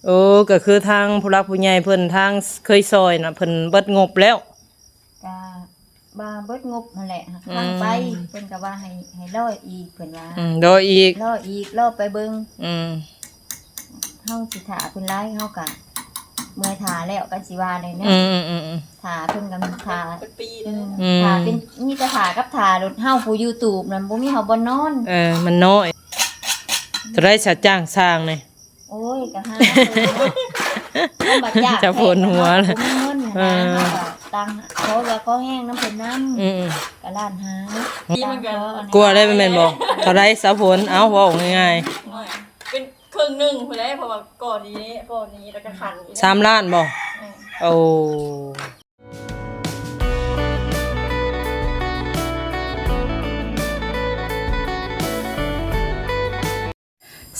ໂອ້ ກໍຄືທາງຜູ້ຫຼັກຜູ້ໃຫຍ່ເພິ່ນ ທາງເຄີຍຊ່ອຍນະ ເພິ່ນເບິດງົບແລ້ວ? ກະວ່າເບິດງົບຫັ້ນແຫຼະ ຫາກທາງໄປ ອືມ ເພິ່ນກໍວ່າໃຫ້ ໃຫ້ລໍອີກ ເພິ່ນວ່າ ອືມ ລໍອີກ ລໍອີກ ລໍໄປເບິ່ງ ອືມ ເຮົາຊິຖ້າເພິ່ນຫຼາຍ ເຮົາກະເມື່ອຍຖ້າແລ້ວ ກໍຊິວ່າແລ້ວເນາະ ອືມໆໆໆ ຖ້າເພິ່ນກໍຖ້າເປັນປີແລ້ວ ອືມ ອືມ ຖ້າເປັນ ມີແຕ່ຖ້າກັບຖ້າໂລດ ເຮົາຜູ້ຢູ່ຕູບນັ້ນ ບໍ່ມີເຮົາບ່ອນນອນ ເອີ ມັນນ້ອຍ ເທົ່າໃດສະຈ້າງຊ່າງນີ້? ໂອ້ຍ ກໍຫາເພິ່ນເນາະ ທຳມະຊາດ ຈະຝົນຫົວ ແທ້ນະ ເຮົາບໍ່ມີເງິນຫັ້ນນະ ເອີ ເຮົາກໍຕ່າງຂໍເຫຼືອຂໍແຮງນຳເພິ່ນນຳ ອືມໆ ກໍລ້ານຫ້າ ກວ່າໄດ້ແມ່ນບໍ່? ເທົ່າໃດສາວຝົນ? ເອົ້າ ເວົ້າງ່າຍໆ ໂອ້ຍ ເປັນເຄິ່ງໜຶ່ງພຸ້ນແຫຼະ ເພາະວ່າກ່ອນີ້ ກ່ອນີ້ ແລ້ວກໍຂັນອີກ ສາມລ້ານບໍ່? ແມ່ນ ໂອ້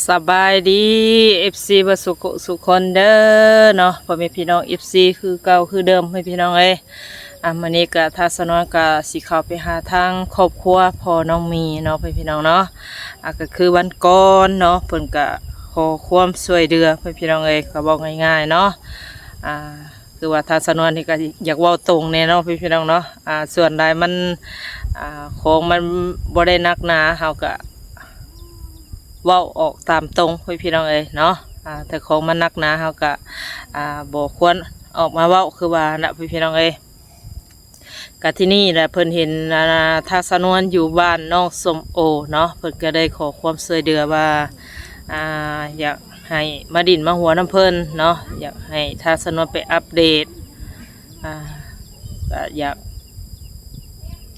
ສະບາຍດີ ເອັຟຊີ ເບິດສູ່ຄົນເດີເນາະ ພໍ່ແມ່ພີ່ນ້ອງ ເອັຟຊີ ຄືເກົ່າຄືເດີມ ພໍ່ແມ່ພີ່ນ້ອງເອີຍ. ອ່າ ມື້ນີ້ກະ ທາງສາວນວນກະຊິເຂົ້າໄປຫາທາງຄອບຄົວພໍ່ນ້ອງມີເນາະ ພໍ່ແມ່ພີ່ນ້ອງເນາະ. ອ່າ ກໍຄືວັນກ່ອນເນາະ ເພິ່ນກະຂໍຄວາມຊ່ວຍເຫຼືອ ພໍ່ແມ່ພີ່ນ້ອງເອີຍ ກໍເວົ້າງ່າຍໆເນາະ. ອ່າ ຄືວ່າທາງສາວນວນນີ້ກໍຢາກເວົ້າຕົງແດ່ເນາະ ພີ່ນ້ອງເນາະ. ອ່າ ສ່ວນຫຼາຍມັນ ອ່າ ຂອງມັນບໍ່ໄດ້ໜັກໜາ ເຮົາກໍເວົ້າອອກຕາມຕົງ ພີ່ນ້ອງເອີຍເນາະ. ອ່າ ແຕ່ຂອງມັນໜັກໜາ ເຮົາກໍ ອ່າ ບໍ່ຄວນອອກມາເວົ້າ ຄືວ່ານະ ພີ່ນ້ອງເອີຍ. ກະທີ່ນີ້ແຫຼະ ເພິ່ນເຫັນ ອ່າ ທາງສາວນວນຢູ່ບ້ານນ້ອງສົ້ມໂອເນາະ ເພິ່ນກໍໄດ້ຂໍຄວາມຊ່ວຍເຫຼືອວ່າ ອ່າ ຢາກໃຫ້ມາດິນມາຫົວນຳເພິ່ນເນາະ ຢາກໃຫ້ທາງສາວນວນໄປອັບເດດ ອ່າ ກໍຢາກ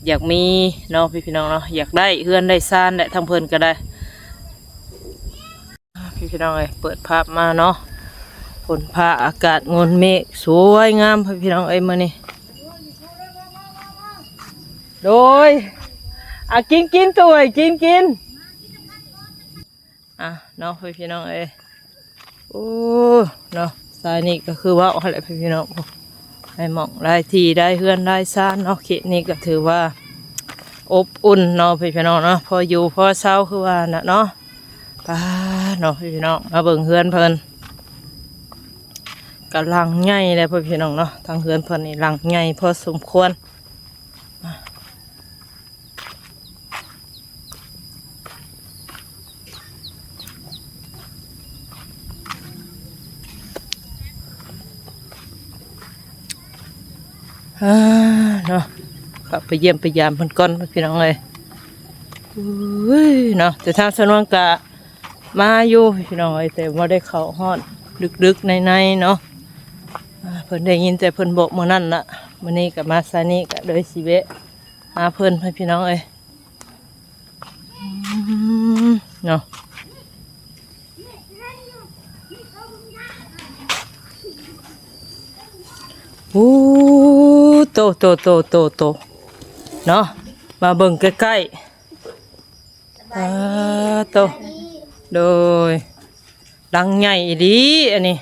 ຢາກມີເນາະ ພີ່ນ້ອງເນາະ ຢາກໄດ້ເຮືອນໄດ້ຊານແຫຼະ ທາງເພິ່ນກໍໄດ້. ພີ່ນ້ອງເອີຍ ເປີດພາບມາເນາະ ຝົນຟ້າອາກາດງົນເມກ ສວຍງາມ ພີ່ນ້ອງເອີຍ ມື້ນີ້. ໂດຍ ອ່ະ ກິນໆ ໂຕເອີຍ ກິນໆ ອ່ະເນາະ ພີ່ນ້ອງເອີຍ. ໂອ້ ເນາະ ສາຍນີ້ກໍຄືເວົ້າຫັ້ນແຫຼະ ພີ່ນ້ອງ ໄດ້ໝ່ອງໄດ້ທີ່ ໄດ້ເຮືອນໄດ້ຊານເນາະ ເຂດນີ້ກໍຖືວ່າອົບອຸ່ນເນາະ ພີ່ນ້ອງເນາະ ພໍຢູ່ພໍເຊົາ ຄືວ່ານະເນາະ. ປາດເນາະ ພີ່ນ້ອງ ມາເບິ່ງເຮືອນເພິ່ນ ກະຫຼັງໃຫຍ່ແຫຼະ ພໍ່ແມ່ພີ່ນ້ອງເນາະ. ທາງເຮືອນເພິ່ນນີ້ຫຼັງໃຫຍ່ພໍສົມຄວນ. ອ່າ ເນາະ ເຂົ້າໄປຢ້ຽມໄປຢາມເພິ່ນກ່ອນ ພີ່ນ້ອງເອີຍ. ເອີຍ ເນາະ ແຕ່ທາງສາວນວນກະມາຢູ່ ພີ່ນ້ອງເອີຍ ແຕ່ບໍ່ໄດ້ເຂົ້າຮອດເລິກໆ ໃນໆ ເນາະ. ອ່າ ເພິ່ນໄດ້ຍິນແຕ່ເພິ່ນບອກມື້ນັ້ນລະ ມື້ນີ້ກະມາຊາຍນີ້ ກະເລີຍຊິແວະຫາເພິ່ນ ພີ່ນ້ອງເອີຍ. ອືມ ເນາະ ໂອ້ ໂຕ ໂຕ ໂຕ ໂຕ ເນາະ ມາເບິ່ງໃກ້ໆ. ອ່າ ໂຕ ໂດຍ ຫຼັງໃຫຍ່ອີ່ຫຼີອັນນີ້.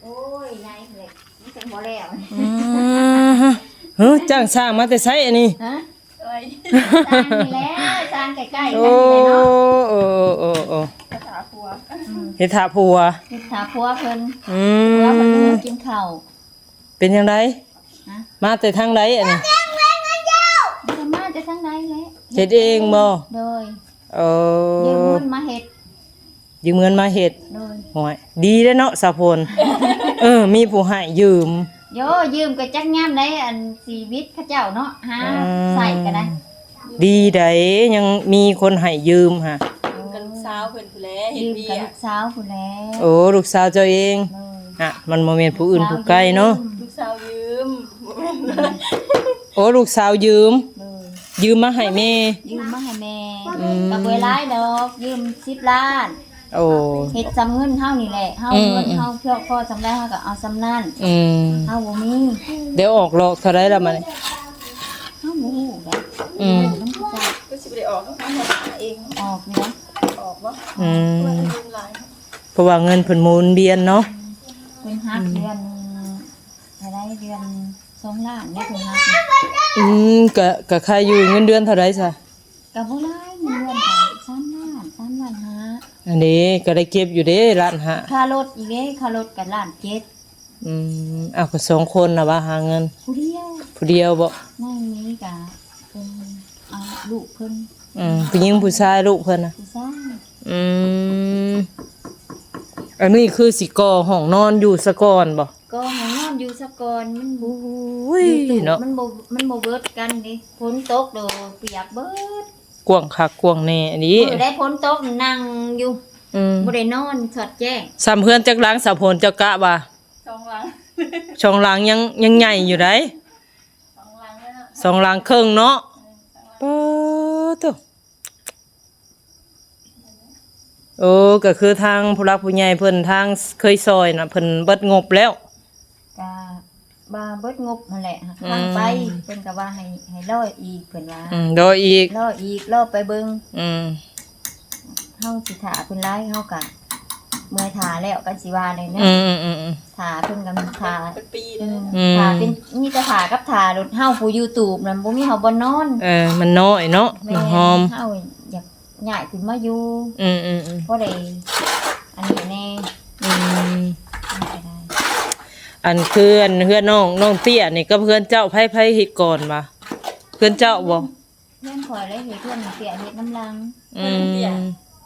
ໂອ້ຍ ໃຫຍ່ເລີຍ ມັນຈັ່ງບໍ່ແລ້ວ. ອືມ ເຮີ ຈ້າງສ້າງມາແຕ່ໃສອັນນີ້? ຮະ? ໂອ້ຍ ສ້າງນີ້ແຫຼະ ສ້າງໃກ້ໆ ໂອ້ ກັນນີ້ແຫຼະເນາະ. ໂອ້ ໂອ້ ໂອ້ ໂອ້ ເຮັດຖ້າຜົວ ອືມ ເຮັດຖ້າຜົວ ເຮັດຖ້າຜົວເພິ່ນ. ອືມ ຜົວເພິ່ນກິນເຂົ້າ. ເປັນຈັ່ງໃດ? ຮະ? ມາແຕ່ທາງໃດອັນນີ້? ບໍ່ໄດ້ມາແຕ່ທາງໃດແຫຼະ ເຮັດເອງບໍ່? ໂດຍ. ເອີ ຢືມເງິນມາເຮັດ. ຢືມເງິນມາເຮັດ. ໂດຍ. ໂອ້ຍ ດີເດ້ເນາະສາວຝົນ. ເອີ ມີຜູ້ໃຫ້ຢືມ. ໂຢ ຢືມກໍຈັກຍາມໃດ ອັນຊີວິດເຂົາເຈົ້າເນາະ ຫາ ອືມ ໃຊ້ກໍໄດ້. ດີໃດ ຍັງມີຄົນໃຫ້ຢືມຫະ. ຢືມກັບລູກສາວເພິ່ນພຸ້ນແຫຼະ ເຮັດວຽກ ຢືມກັບລູກສາວພຸ້ນແຫຼະ. ໂອ້ ລູກສາວເຈົ້າເອງ. ໂດຍ. ອະ ມັນບໍ່ແມ່ນຜູ້ອື່ນຜູ້ໄກເນາະ. ລູກສາວຢືມ ບໍ່ແມ່ນ. ໂອ້ ລູກສາວຢືມ. ໂດຍ. ຢືມມາໃຫ້ແມ່. ຢືມມາໃຫ້ແມ່. ອືມ ກໍບໍ່ຫຼາຍດອກ ຢືມສິບລ້ານ. ໂອ້ ເຮັດສ່ຳເງິນເຮົານີ້ແຫຼະ ເຮົາ ອືມ ເງິນເຮົາພໍສ່ຳໃດເຮົາກໍເອົາສ່ຳນັ້ນ. ອືມ ເຮົາບໍ່ມີ. ດຽວອອກຫຼອກເທົ່າໃດລະມານີ້? ເຮົາບໍ່ຮູ້ເດ້. ອືມ ມັນກໍຈະ ກໍຊິບໍ່ໄດ້ອອກ ເຮົາຫາເອງ. ອອກຢູ່ເດ້. ອອກບໍ່? ອືມ ເພາະວ່າເງິນເພິ່ນໝູນວຽນເນາະ. ເພິ່ນຫາ ອືມ ເດືອນເທົ່າໃດ ເດືອນສອງລ້ານແລ້ວເພິ່ນຫາ. ອືມ ກະ ກະໃຄຢູ່. ເງິນເດືອນເທົ່າໃດຊະ? ກະບໍ່ຫຼາຍ ເງິນເດືອນກະສາມລ້ານ ສາມລ້ານຫ້າ. ອັນນີ້ກໍໄດ້ເກັບຢູ່ເດ້ ລ້ານຫ້າ ຄ່າລົດອີກເດ້ ຄ່າລົດກໍລ້ານເຈັດ. ອືມ ເອົາ ກໍສອງຄົນນະວ່າຫາເງິນ ຜູ້ດຽວ ຜູ້ດຽວບໍ? ໃນນີ້ກະເປັນ ເອົາລູກເພິ່ນ. ອືມ ຜູ້ຍິງຜູ້ຊາຍ ລູກເພິ່ນນະ? ຜູ້ຊາຍ. ອືມ ອັນນີ້ຄືຊິກໍ່ຫ້ອງນອນຢູ່ສະກ່ອນບໍ? ກໍ່ຫ້ອງນອນຢູ່ສະກ່ອນ ມັນ ໂອ້ຍ ຢູ່ຕູ້ ເນາະ ມັນບໍ່ ມັນບໍ່ເບິດກັນເດ້ ຝົນຕົກໂດ ປຽກເບິດ. ກວ້າງຄັກກວ້າງແນ່ອີ່ຫຼີ. ມື້ໃດຝົນຕົກນັ່ງຢູ່ ອືມ ບໍ່ໄດ້ນອນສອດແຈ້ງ. ສ່ຳເຮືອນຈັກຫຼັງ ສາວຝົນ ເຈົ້າກະວ່າ? ສອງຫຼັງ ສອງຫຼັງ ຍັງ ຍັງໃຫຍ່ຢູ່ໃດ໋ ສອງຫຼັງແລ້ວເນາະ ສອງຫຼັງເຄິ່ງເນາະ. ເອີ ສອງຫຼັງ ປາໂທ້. ໂອ້ ກໍຄືທາງຜູ້ຫຼັກຜູ້ໃຫຍ່ເພິ່ນ ທາງເຄີຍຊ່ອຍນະ ເພິ່ນເບິດງົບແລ້ວ ກະວ່າເບິດງົບຫັ້ນແຫຼະ ອືມ ຄ້າງໄປ. ເພິ່ນກໍວ່າໃຫ້ ໃຫ້ລໍອີກ ເພິ່ນວ່າ ອືມ ລໍອີກ ລໍອີກ ລໍໄປເບິ່ງ. ອືມ ເຮົາຊິຖ້າເພິ່ນຫຼາຍ ເຮົາກະເມື່ອຍຖ້າແລ້ວ ກໍຊິວ່າແລ້ວເນາະ. ອືມໆໆໆ ຖ້າເພິ່ນກໍຖ້າເປັນປີເດ້ ອືມ ອືມ ຖ້າເປັນ ມີແຕ່ຖ້າກັບຖ້າໂລດ. ເຮົາຜູ້ຢູ່ຕູບນັ້ນ ບໍ່ມີເຮົາບ່ອນນອນ. ເອີ ມັນນ້ອຍເນາະ ແມ່ນ ມັນຫອມ ເຮົາຢາກ ຍ້າຍຂຶ້ນມາຢູ່ ອືມໆໆ ພໍໄດ້ອັນນີ້ແດ່. ອືມ ອັນຄືອັນເຮືອນນ້ອງ ນ້ອງເຕ້ຍນີ້ກັບເຮືອນເຈົ້າ ໃຜ ໃຜເຮັດກ່ອນຫວາ? ເຮືອນເຈົ້າບໍ? ເຮືອນຂ້ອຍແຫຼະເຮັດ ເຮືອນນ້ອງເຕ້ຍເຮັດນຳຫຼັງ. ອືມ ເຮືອນ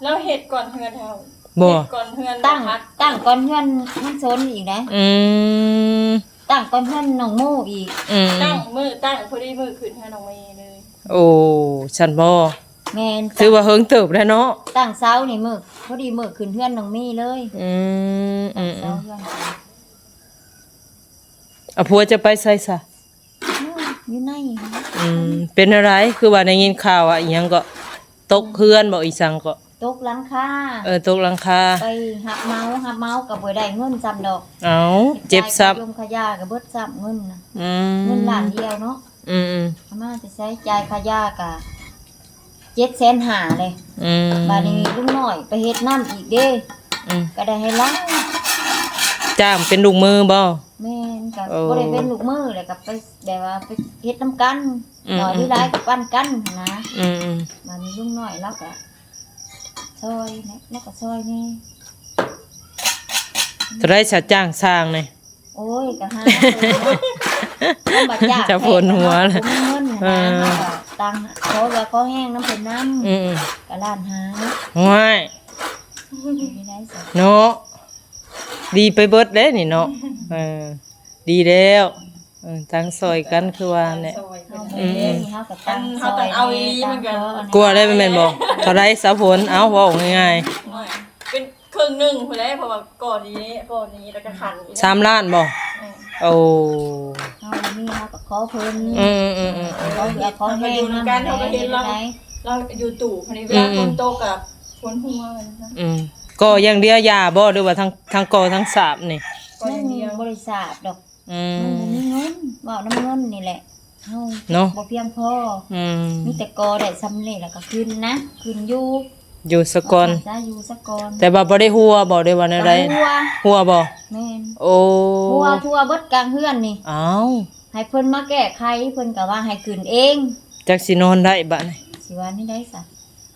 ນ້ອງເຕ້ຍ ລາວເຮັດກ່ອນເຮືອນເຮົາບໍ? ເຮັດກ່ອນເຮືອນ ຕັ້ງ ຕັ້ງກ່ອນເຮືອນນ້ອງສົນອີກນະ. ອືມ ຕັ້ງກ່ອນເຮືອນນ້ອງໂມອີກ. ອືມ ຕັ້ງມື້ ຕັ້ງພໍດີມື້ຂຶ້ນເຮືອນນ້ອງເມເລີຍ. ໂອ້ ຊັ້ນບໍ? ແມ່ນ ຖືວ່າເຫິງເຕີບແລ້ວເນາະ ຕັ້ງເສົານີ້ມື້ ພໍດີມື້ຂຶ້ນເຮືອນນ້ອງມີເລີຍ. ອືມ ອືມ ເສົາເຮືອນ ເອົາ ຜົວຈະໄປໃສຊະ? ຢູ່ໃນ. ອືມ ເປັນແນວໃດ ຄືວ່າໄດ້ຍິນຂ່າວວ່າອີ່ຫຍັງເກາະ ຕົກເຮືອນບໍ ອີ່ຫຍັງເກາະ? ຕົກຫຼັງຄາ. ເອີ ຕົກຫຼັງຄາ ໄປຮັບເໝົາ ຮັບເໝົາກໍບໍ່ໄດ້ເງິນຊ້ຳດອກ. ເອົ້າ ເຈັບຊ້ຳ ເຮັດຂາຍຂາຍຢາກໍເບິດຊ້ຳເງິນນະ. ອືມ ເງິນລ້ານດຽວເນາະ. ອືມໆ ເອົາມາແຕ່ໃສ? ຈ່າຍຄ່າຢາກະເຈັດແສນຫ້າເລີຍ. ອືມ ບາດນີ້ລຸງນ້ອຍໄປເຮັດນຳອີກເດ້. ອືມ ກໍໄດ້ໃຫ້ລາວ ຈ້າງເປັນລູກມືບໍ? ແມ່ນ ກໍ ໂອ້ ບໍ່ໄດ້ເປັນລູກມື ແລ້ວກໍໄປ ແບບວ່າໄປເຮັດນຳກັນ ອືມໆໆ ໜ້ອຍຫຼືຫຼາຍກໍປັນກັນຫັ້ນນະ. ອືມໆ ບາດນີ້ລຸງນ້ອຍລາວກໍຊ່ອຍແດ່ ລາວກໍຊ່ອຍແດ່. ເທົ່າໃດຊະຈ້າງຊ່າງນີ້? ໂອ້ຍ ກໍຫາເນາະ ເພິ່ນມາຈ້າງ ຈະຝົນຫົວແທ້ ແລ້ວເຮົາກໍບໍ່ມີເງິນຫັ້ນນະ. ເອີ ເຮົາກໍຕັ້ງ ຂໍເຫຼືອຂໍແຮງນຳເພິ່ນນຳ. ອືມໆ ກໍລ້ານຫ້າ. ໂອ້ຍ ເນາະ ດີໄປເບິດເດ້ນີ້ເນາະ. ເອີ ດີແລ້ວ ເອີ ຕັ້ງຊ່ອຍກັນຄືວ່າແຫຼະ. ອືມໆ ເຮົາກໍຕັ້ງຊ່ອຍ ເຮົາຕ້ອງເອົາອີ່ຫຼີ ມັນກໍ ກວ່າໄດ້ແມ່ນບໍ່? ເທົ່າໃດສາວຝົນ? ເອົາ ເວົ້າງ່າຍໆ ໂອ້ຍ ເປັນ ເຄິ່ງໜຶ່ງພຸ້ນແຫຼະ ເພາະວ່າກ່ອນນີ້ ກ່ອນນີ້ ແລ້ວກໍຂັນອີກ ສາມລ້ານບໍ່? ແມ່ນ ໂອ້ ເຮົາມີ ເຮົາກໍຂໍເພິ່ນ. ອືມໆໆໆ ຂໍເຫຼືອຂໍແຮງນຳ ເຮົາກໍເຫັນລາວ ລາວຢູ່ຕູ້ຫັ້ນນີ້ ເວລາ ອືມໆ ຝົນຕົກກໍຝົນຫົວ. ອືມ ກໍ່ຢ່າງດຽວຢ່າບໍ່ ຫຼືວ່າທັງ ທັງກໍ່ທັງສາບນີ້? ກໍຢ່າງດຽວ ຍັງບໍ່ໄດ້ສາບດອກ. ອືມ ມັນບໍ່ມີເງິນ ເວົ້ານຳເງິນນີ້ແຫຼະ ເຮົາ ເນາະ ບໍ່ພຽງພໍ. ອືມ ມີແຕ່ກໍ່ໄດ້ສ່ຳນີ້ແລ້ວກໍຂຶ້ນນະ ຂຶ້ນຢູ່ ຢູ່ສະກ່ອນ ເອົາສາຢູ່ສະກ່ອນ. ແຕ່ວ່າບໍ່ໄດ້ຮົ່ວບໍ່ ຫຼືວ່າແນວໃດ? ກໍຮົ່ວ ຮົ່ວບໍ່? ແມ່ນ ໂອ້ ຮົ່ວທົ່ວເບິດກາງເຮືອນນີ້. ອ້າວ ໃຫ້ເພິ່ນມາແກ້ໄຂ ເພິ່ນກໍວ່າໃຫ້ຂຶ້ນເອງ ຈັກຊິນອນໄດ້ບາດນີ້ ຊິວ່າແນວໃດຊະ?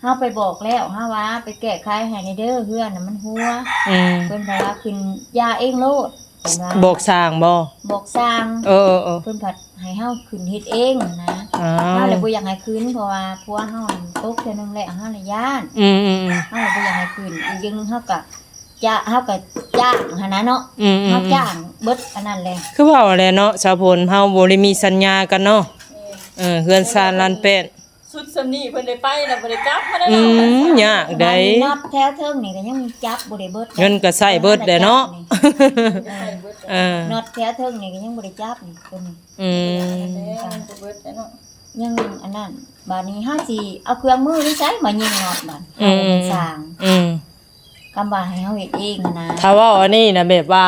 ເຮົາໄປບອກແລ້ວ ເຮົາວ່າໄປແກ້ໄຂໃຫ້ແດ່ເດີ ເຮືອນນະມັນຮົ່ວ. ອືມ ເພິ່ນກໍວ່າຂຶ້ນຢ່າເອງໂລດ ເພິ່ນວ່າ ບອກຊ່າງບໍ່? ບອກຊ່າງ ເອີໆໆ ເພິ່ນພັດໃຫ້ເຮົາຂຶ້ນເຮັດເອງນະ. ອ້າວ ເຮົາລະບໍ່ຢາກໃຫ້ຂຶ້ນ ເພາະວ່າຜົວເຮົາຕົກເທື່ອໜຶ່ງແລ້ວ ເຮົາລະຢ້ານ. ອືມໆໆ ເຮົາລະບໍ່ຢາກໃຫ້ຂຶ້ນ ອີກຢ່າງໜຶ່ງເຮົາກໍຈະ ເຮົາກໍຈ້າງຫັ້ນນະເນາະ. ອືມໆໆ ເຮົາຈ້າງເບິດອັນນັ້ນແຫຼະ. ຄືເວົ້າແຫຼະເນາະ ສາວຝົນ ເຮົາບໍ່ໄດ້ມີສັນຍາກັນເນາະ. ເອີ ເຮືອນຊານລານແປ້ນ ສຸດສ່ຳນີ້ເພິ່ນໄດ້ໄປແລ້ວບໍ່ໄດ້ກັບມາແລ້ວ. ອືມ ຍາກໃດ໋ ນັອດແຖວເທິງນີ້ກໍຍັງຈັບບໍ່ໄດ້ເບິດ ເງິນກໍໃຊ້ເບິດແຫຼະເນາະ. ເອີ ນັອດແຖວເທິງນີ້ກໍຍັງບໍ່ໄດ້ຈັບນີ້ ຕົວນີ້. ອືມ ຍັງບໍ່ເບິດແລ້ວເນາະ ຍັງອັນນັ້ນ. ບາດນີ້ເຮົາຊິເອົາເຄື່ອງມືຢູ່ໃສມາຍິງນັອດບາດ? ອືມ ເຮົາບໍ່ມີຊ່າງ. ອືມ ຄຳວ່າໃຫ້ເຮົາເຮັດເອງຫັ້ນນະ. ຖ້າເວົ້າອັນນີ້ນະ ແບບວ່າ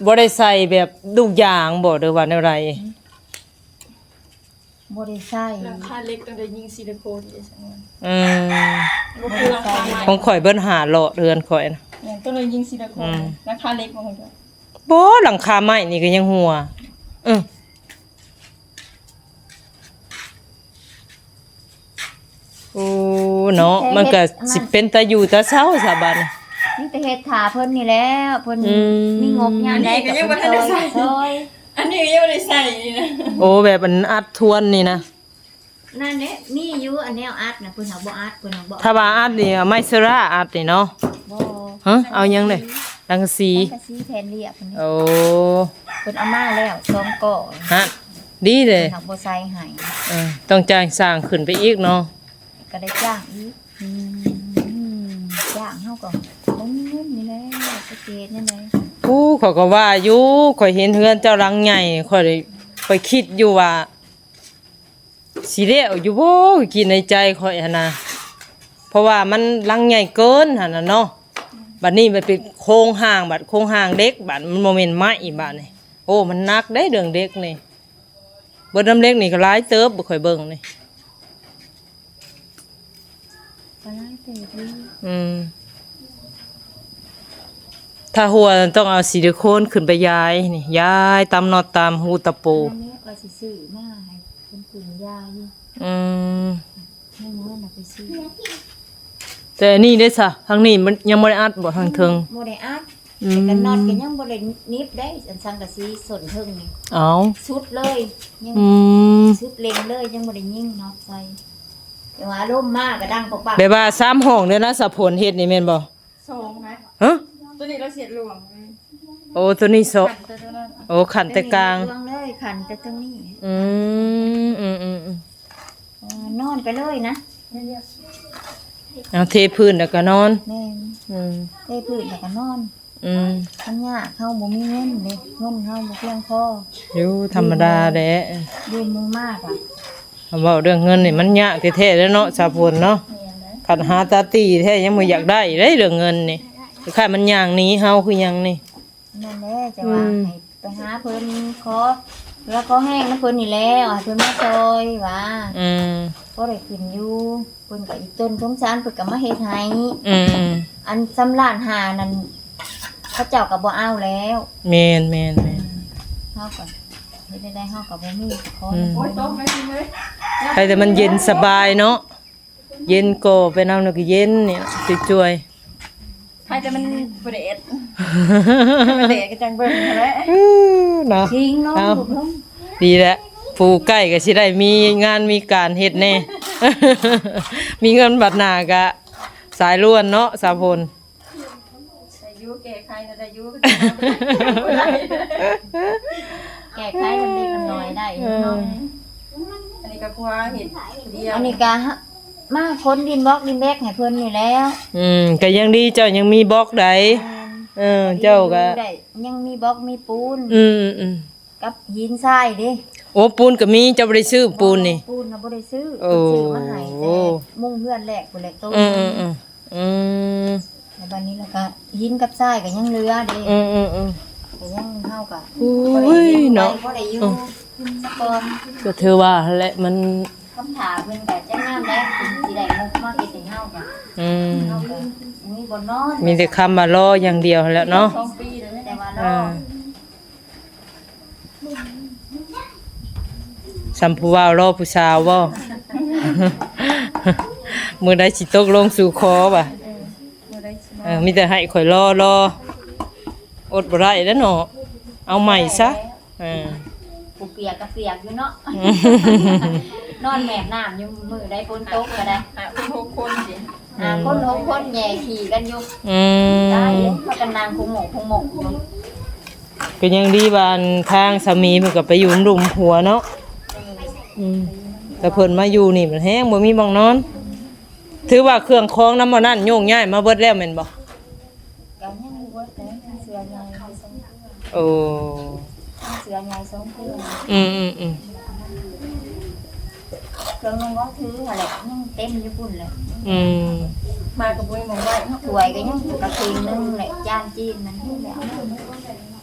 ບໍ່ໄດ້ໃສ່ແບບລູກຢາງບໍ່ ຫຼືວ່າແນວໃດ? ບໍ່ໄດ້ໃສ່ ຫຼັງຄາເຫຼັກຕ້ອງໄດ້ຍິງຊິລິໂຄນອີກ. ອືມ ບໍ່ຄືຫຼັງຄາໄມ້ ຂອງຂ້ອຍເບິດຫ້າຫຼອດ ເຮືອນຂ້ອຍນະ. ແມ່ນ ຕ້ອງໄດ້ຍິງຊິລິໂຄນ. ອືມ ຫຼັງຄາເຫຼັກບໍ່? ບໍ່ ຫຼັງຄາໄມ້ນີ້ກໍຍັງຮົ່ວ. ອືມ ໂອ້ ເນາະ ມັນກໍຊິເປັນຕາຢູ່ຕາເຊົາຊະບາດນີ້ ມີແຕ່ເຮັດຖ້າເພິ່ນນີ້ແຫຼະ ເພິ່ນ ອືມ ມີງົບຍາມໃດກໍເພິ່ນຊ່ອຍ ອັນນີ້ກໍຍັງບໍ່ທັນໄດ້ໃສ່ ອັນນີ້ກໍຍັງບໍ່ໄດ້ໃສ່ນີ້ນະ ໂອ້ ແບບອັນອັດທວນນີ້ນະ ນັ້ນແຫຼະ ມີຢູ່ອັນແນວອັດນະ ເພິ່ນຫາກບໍ່ອັດ ເພິ່ນຫາກບໍ່ ຖ້າວ່າອັດນີ້ເອົາໄມ້ເຊີຣາອັດນີ້ເນາະ ບໍ່ ຮະ ເອົາຫຍັງເດ້ ສັງກະສີ ສັງກະສີແຜ່ນລຽບນີ້ ໂອ້ ເພິ່ນເອົາມາແລ້ວສອງກ້ອນ ຮະ ດີເດ້ ເພິ່ນຫາກບໍ່ໃສ່ໃຫ້ ເອີ ຕ້ອງຈ້າງສ້າງຂຶ້ນໄປອີກເນາະ ກໍໄດ້ຈ້າງອີກ ອືມ ຈ້າງເຮົາກໍບໍ່ມີເງິນນີ້ແຫຼະ ຈັກຊິເຮັດແນວໃດ ໂອ້ ຂ້ອຍກໍວ່າຢູ່ ຂ້ອຍເຫັນເຮືອນເຈົ້າຫຼັງໃຫຍ່ ຂ້ອຍ ຂ້ອຍຄິດຢູ່ວ່າ ຊິແລ້ວຢູ່ບໍ່ ຄິດໃນໃຈຂ້ອຍຫັ້ນນະ ເພາະວ່າມັນຫຼັງໃຫຍ່ເກີນຫັ້ນນະເນາະ ບັດນີ້ມັນເປັນໂຄງຮ່າງ ບັດໂຄງຮ່າງເຫຼັກ ບັດມັນບໍ່ແມ່ນໄມ້ບາດນີ້ ໂອ້ ມັນໜັກເດ້ເລື່ອງເຫຼັກນີ້ ເບິດນຳເຫຼັກນີ້ກໍຫຼາຍເຕີບ ຂ້ອຍເບິ່ງນີ້ ກໍຫຼາຍເຕີບຢູ່ ອືມ ຖ້າຮົ່ວຕ້ອງເອົາຊິລິໂຄນຂຶ້ນໄປຢາຍນີ້ ຢາຍຕາມນັອດຕາມຮູຕະປູ ອັນນີ້ວ່າຊິຊື້ມາໃຫ້ເພິ່ນຂຶ້ນຢາຍຢູ່ ອືມ ໃຫ້ມື້ນັ້ນນະໄປຊື້ ແຕ່ອັນນີ້ເດ້ຊະ ທາງນີ້ມັນຍັງບໍ່ໄດ້ອັດບໍ່ ທາງເທິງ ບໍ່ໄດ້ອັດ ອືມ ແຕ່ກັນນັອດກໍຍັງບໍ່ໄດ້ໜິບໄດ້ ອັນສັງກະສີສົ້ນເທິງນີ້ ເອົ້າ ສຸດເລີຍ ຍັງ ອືມ ສຸດເຫຼັ້ງເລີຍ ຍັງບໍ່ໄດ້ຍິງນັອດໃສ່ ແຕ່ວ່າລົມມາກໍດັງປັກໆ ແບບວ່າສາມຫ້ອງເດ້ນະ ສາວຝົນເຮັດນີ້ແມ່ນບໍ່? ສອງນະ ຮະ? ຕົວນີ້ລາວເຮັດລວງເລີຍ ໂອ້ ຕົວນີ້ສອງ ຂັ້ນແຕ່ຕົວນັ້ນ ໂອ້ ຂັ້ນແຕ່ກາງ ຕົວນີ້ລວງເລີຍ ຂັ້ນແຕ່ຕົວນີ້ ອືມ ອືມໆໆ ເອີ ນອນໄປເລີຍນະ ເອົາເທພື້ນແລ້ວກໍນອນ ແມ່ນ ອືມ ເທພື້ນແລ້ວກໍນອນ ອືມ ມັນຍາກ ເຮົາບໍ່ມີເງິນເດ້ ເງິນເຮົາບໍ່ພຽງພໍ ຢູ່ທຳມະດາແຫຼະ ຢືມໝູ່ມາກະ ເວົ້າເລື່ອງເງິນນີ້ມັນຍາກແທ້ໆເດ້ເນາະ ສາວຝົນເນາະ ແມ່ນເດ້ ຄັນຫາຕາຕີແທ້ຍັງບໍ່ຢາກໄດ້ເດ້ເລື່ອງເງິນນີ້ ຄ້າຍໆມັນຍ່າງໜີເຮົາຄືຫຍັງນີ້ ນັ້ນແຫຼະ ຈະວ່າ ອືມ ໃຫ້ໄປຫາເພິ່ນ ຂໍເຮືອຂໍແຮງນຳເພິ່ນນີ້ແຫຼະ ໃຫ້ເພິ່ນມາຊ່ອຍວ່າ ອືມ ພໍໄດ້ຂຶ້ນຢູ່ ເພິ່ນກໍອີ່ຕົນສົງສານ ເພິ່ນກໍມາເຮັດໃຫ້ ອືມໆ ອັນສາມລ້ານຫ້ານັ້ນ ເຂົາເຈົ້າກໍບໍ່ເອົາແລ້ວ ແມ່ນໆໆ ເຮົາກໍເຮັດໄດ້ ເຮົາກໍບໍ່ມີ ຂໍ ອືມ ໃຜແຕ່ມັນເຢັນສະບາຍເນາະ ເຢັນກໍໄປນຳ ແລ້ວກໍເຢັນນີ້ ຈ່ວຍໆ ໃຜແຕ່ມັນບໍ່ແດດ ມັນແດດກໍຈັ່ງເບິ່ງຫັ້ນແຫຼະ ເນາະ ເອົາ ດີແຫຼະ ຜູ້ໃກ້ກໍຊິໄດ້ມີງານມີການເຮັດແດ່ ມີເງິນບັດໜ້າກະສາຍລ້ວນເນາະ ສາວຝົນ ໄດ້ຢູ່ ແກ້ໄຂນະໄດ້ຢູ່ ແກ້ໄຂນຳເດັກນຳນ້ອຍໄດ້ຢູ່ເນາະ ເອີ ອັນນີ້ກໍຜົວເຮັດຜູ້ດຽວ ອັນນີ້ກໍມາຂົນດິນບລັອກດິນແບກໃຫ້ເພິ່ນນີ້ແຫຼະ ອືມ ກໍຍັງດີ ເຈົ້າຍັງມີບລັອກໃດ ແມ່ນ ເອີ ເຈົ້າກໍ ໄດ້ ຍັງມີບລັອກມີປູນ ອືມໆ ກັບຫີນຊາຍເດ້ ໂອ້ ປູນກໍມີ ເຈົ້າບໍ່ໄດ້ຊື້ປູນນີ້ ປູນນະບໍ່ໄດ້ຊື້ ໂອ້ ເພິ່ນຊື້ມາໃຫ້ແຕ່ມຸງເຮືອນແລກພຸ້ນແຫຼະ ໂຕ ອືມໆ ອືມ ແລ້ວບັດນີ້ແລ້ວກໍຫີນກັບຊາຍກໍຍັງເຫຼືອເດ້ ອືມໆໆ ກໍຍັງ ເຮົາກໍ ໂອ້ຍ ບໍ່ໄດ້ຢູ່ ເນາະ ບໍ່ໄດ້ຢູ່ ອືມ ສະກ່ອນ ກໍຖືວ່າຫັ້ນແຫຼະ ມັນ ຄຳຖາເພິ່ນກໍຈັກຍາມໃດເພິ່ນຊິໄດ້ງົບມາເຮັດໃຫ້ເຮົາກໍ ອືມ ເຮົາກໍມີບ່ອນນອນ ມີແຕ່ຄຳວ່າລໍຢ່າງດຽວຫັ້ນແຫຼະເນາະ ສອງປີແລ້ວ ແຕ່ວ່າລໍ ອ່າ ສ່ຳຜູ້ບ່າວລໍຜູ້ສາວບໍ່? ມື້ໃດຊິຕົກລົງສູ່ຂໍວ່າ ເອີ ມີແຕ່ໃຫ້ຂ້ອຍລໍ ລໍ ອົດບໍ່ໄດ້ແລ້ວເນາະ ເອົາໃໝ່ຊະ ເອີ ຜູ້ປຽກກໍປຽກຢູ່ເນາະ ນອນແມບນ້ຳຢູ່ ມື້ໃດຝົນຕົກກໍໄດ້ ຫ້າຄົນຫົກຄົນ ຫ້າຄົນຫົກຄົນແຍ່ຂີ້ກັນຢູ່ ອືມ ຕາຍເດ້ ພາກັນນັ່ງຄົງໝົກຄົງໝົກຢູ່ ກໍຍັງດີວ່າ ອັນ ທາງສາມີເພິ່ນກໍໄປຢູ່ນຳລູກນຳຜົວເນາະ ອືມ ແຕ່ເພິ່ນມາຢູ່ນີ້ມັນແຮງບໍ່ມີບ່ອນນອນ ຖືວ່າເຄື່ອງຂອງນຳໝໍ້ນັ້ນໂຍກຍ້າຍມາເບິດແລ້ວແມ່ນບໍ່? ກໍຍັງບໍ່ເບິດເດ້ ເສື້ອໃຫຍ່ສອງເຄື່ອງ ໂອ້ ເສື້ອໃຫຍ່ສອງເຄື່ອງ ອືມໆໆ ເຄື່ອງນຸ່ງກໍຖືຫັ້ນແຫຼະ ຍັງເຕັມຢູ່ພຸ້ນແຫຼະ ອືມ ມາກໍບໍ່ມີໝ່ອງໄວ້ເນາະ ຖ້ວຍກໍຍັງກະເຄງໜຶ່ງແຫຼະ ຈານຈີນນັ້ນແຫຼະ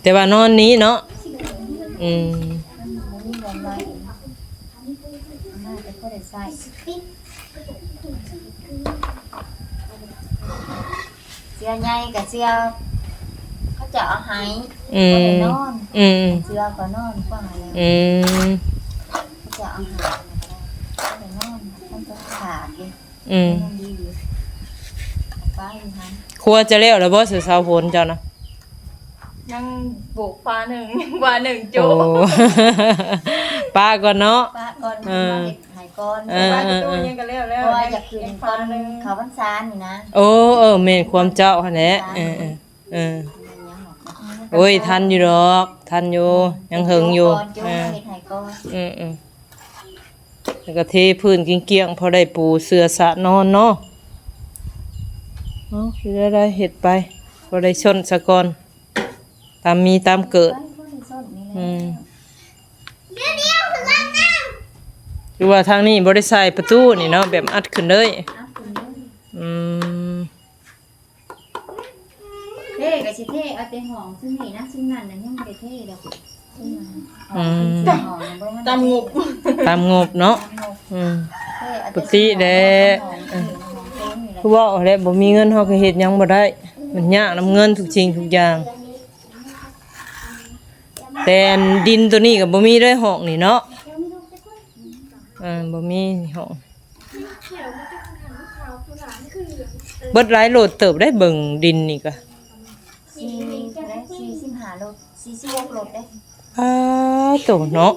ແຕ່ວ່ານອນນີ້ເນາະ ອືມ ບໍ່ມີບ່ອນໄວ້ ມາແຕ່ພໍໄດ້ໃຊ້ ເສື້ອໃຫຍ່ກັບເສື້ອເຂົາເຈົ້າເອົາໃຫ້ ອືມ ບໍ່ໄດ້ນອນ ອືມ ເສື້ອກໍນອນກວ່າແລ້ວ ອືມ ເຂົາເຈົ້າເອົາໃຫ້ ບໍ່ໄດ້ນອນ ມັນກໍຂາດເດ້ ອືມ ຍັງດີຢູ່ ປາຢູ່ຫັ້ນ. ຄົວຈະແລ້ວແລ້ວບໍ່ ສາວຝົນເຈົ້ານະ? ຍັງໂບກຝາໜຶ່ງ ຝາໜຶ່ງໂຈະ. ໂອ້ ປະກ່ອນເນາະ ປະກ່ອນ ເອີ ມາເຮັດໃຫ້ກ່ອນ. ເອີ ປະປະຕູຫຍັງກໍແລ້ວແລ້ວ ເພາະວ່າຢາກຂຶ້ນກ່ອນເຂົ້າພັນສານີ້ນະ. ໂອ້ ເອີ ແມ່ນຄວາມເຈົ້າຫັ້ນແຫຼະ. ເອີ ເອີ ເອີ ໂອ້ຍ ທັນຢູ່ດອກ ທັນຢູ່ ຍັງເຫິງຢູ່. ເຮັດໃຫ້ກ່ອນ ເອີ ເອີ ແລ້ວກໍເທພື້ນກ້ຽງໆ ພໍໄດ້ປູເສື່ອສະນອນເນາະ. ເອົາ ຊິໄດ້ເຮັດໄປ ພໍໄດ້ຊົນສາກ່ອນ ຕາມມີຕາມເກີດ. ອືມ ຫຼືວ່າທາງນີ້ບໍ່ໄດ້ໃສ່ປະຕູນີ້ເນາະ ແບບອັດຂຶ້ນເລີຍ. ອັດຂຶ້ນເລີຍ. ອືມ ເທກໍຊິເທເອົາແຕ່ຫ້ອງຊຸມນີ້ນະ ຊຸມນັ້ນນະຍັງບໍ່ໄດ້ເທດອກ. ອືມ ຕາມງົບ ຕາມງົບເນາະ. ອືມ ເທເອົາແຕ່ ປົກກະຕິແຫຼະ ຫ້ອງ ເອີ ຫ້ອງໂຖງນີ້ແຫຼະ. ຄືເວົ້າແຫຼະ ບໍ່ມີເງິນເຮົາກໍເຮັດຫຍັງບໍ່ໄດ້ ມັນຍາກນຳເງິນທຸກສິ່ງທຸກຢ່າງ. ແຕ່ອັນດິນໂຕນີ້ກໍບໍ່ມີເດ້ ຫ້ອງນີ້ເນາະ. ເອີ ບໍ່ມີຫ້ອງ. ເບິດຫຼາຍໂລດເຕີບໄດ໋ ເບິ່ງດິນນີ້ກະ ສີ່ ເທົ່າໃດ ສີ່ສິບຫ້າໂລ ສີ່ສິບຫົກໂລດເດ້. ປາໂຕເນາະ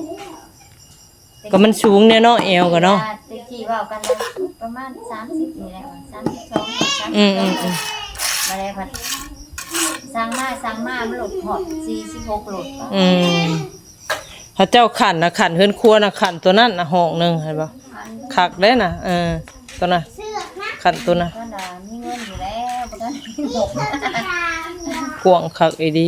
ກໍມັນສູງແດ່ເນາະ ແອວກໍເນາະ. ແຕ່ກີ້ເວົ້າກັນວ່າປະມານສາມສິບນີ້ແຫຼະ ສາມສິບສອງ ສາມສິບສາມ. ອືມໆໆ ມາແລ້ວພັດສັ່ງມາ ສັ່ງມາ ມັນໂລດຮອດສີ່ສິບຫົກໂລດ. ອືມ ເຂົາເຈົ້າຂັ້ນນະ ຂັ້ນເຮືອນຄົວນະ ຂັ້ນຕົວນັ້ນນະ ຫ້ອງໜຶ່ງ ເຫັນບໍ່? ຄັກເດ້ນະ. ເອີ ຕົວນັ້ນ ຂັ້ນຕົວນັ້ນ ເພິ່ນວ່າມີເງິນຢູ່ແລ້ວ ບໍ່ທັນ ກວ້າງຄັກອີ່ຫຼີ.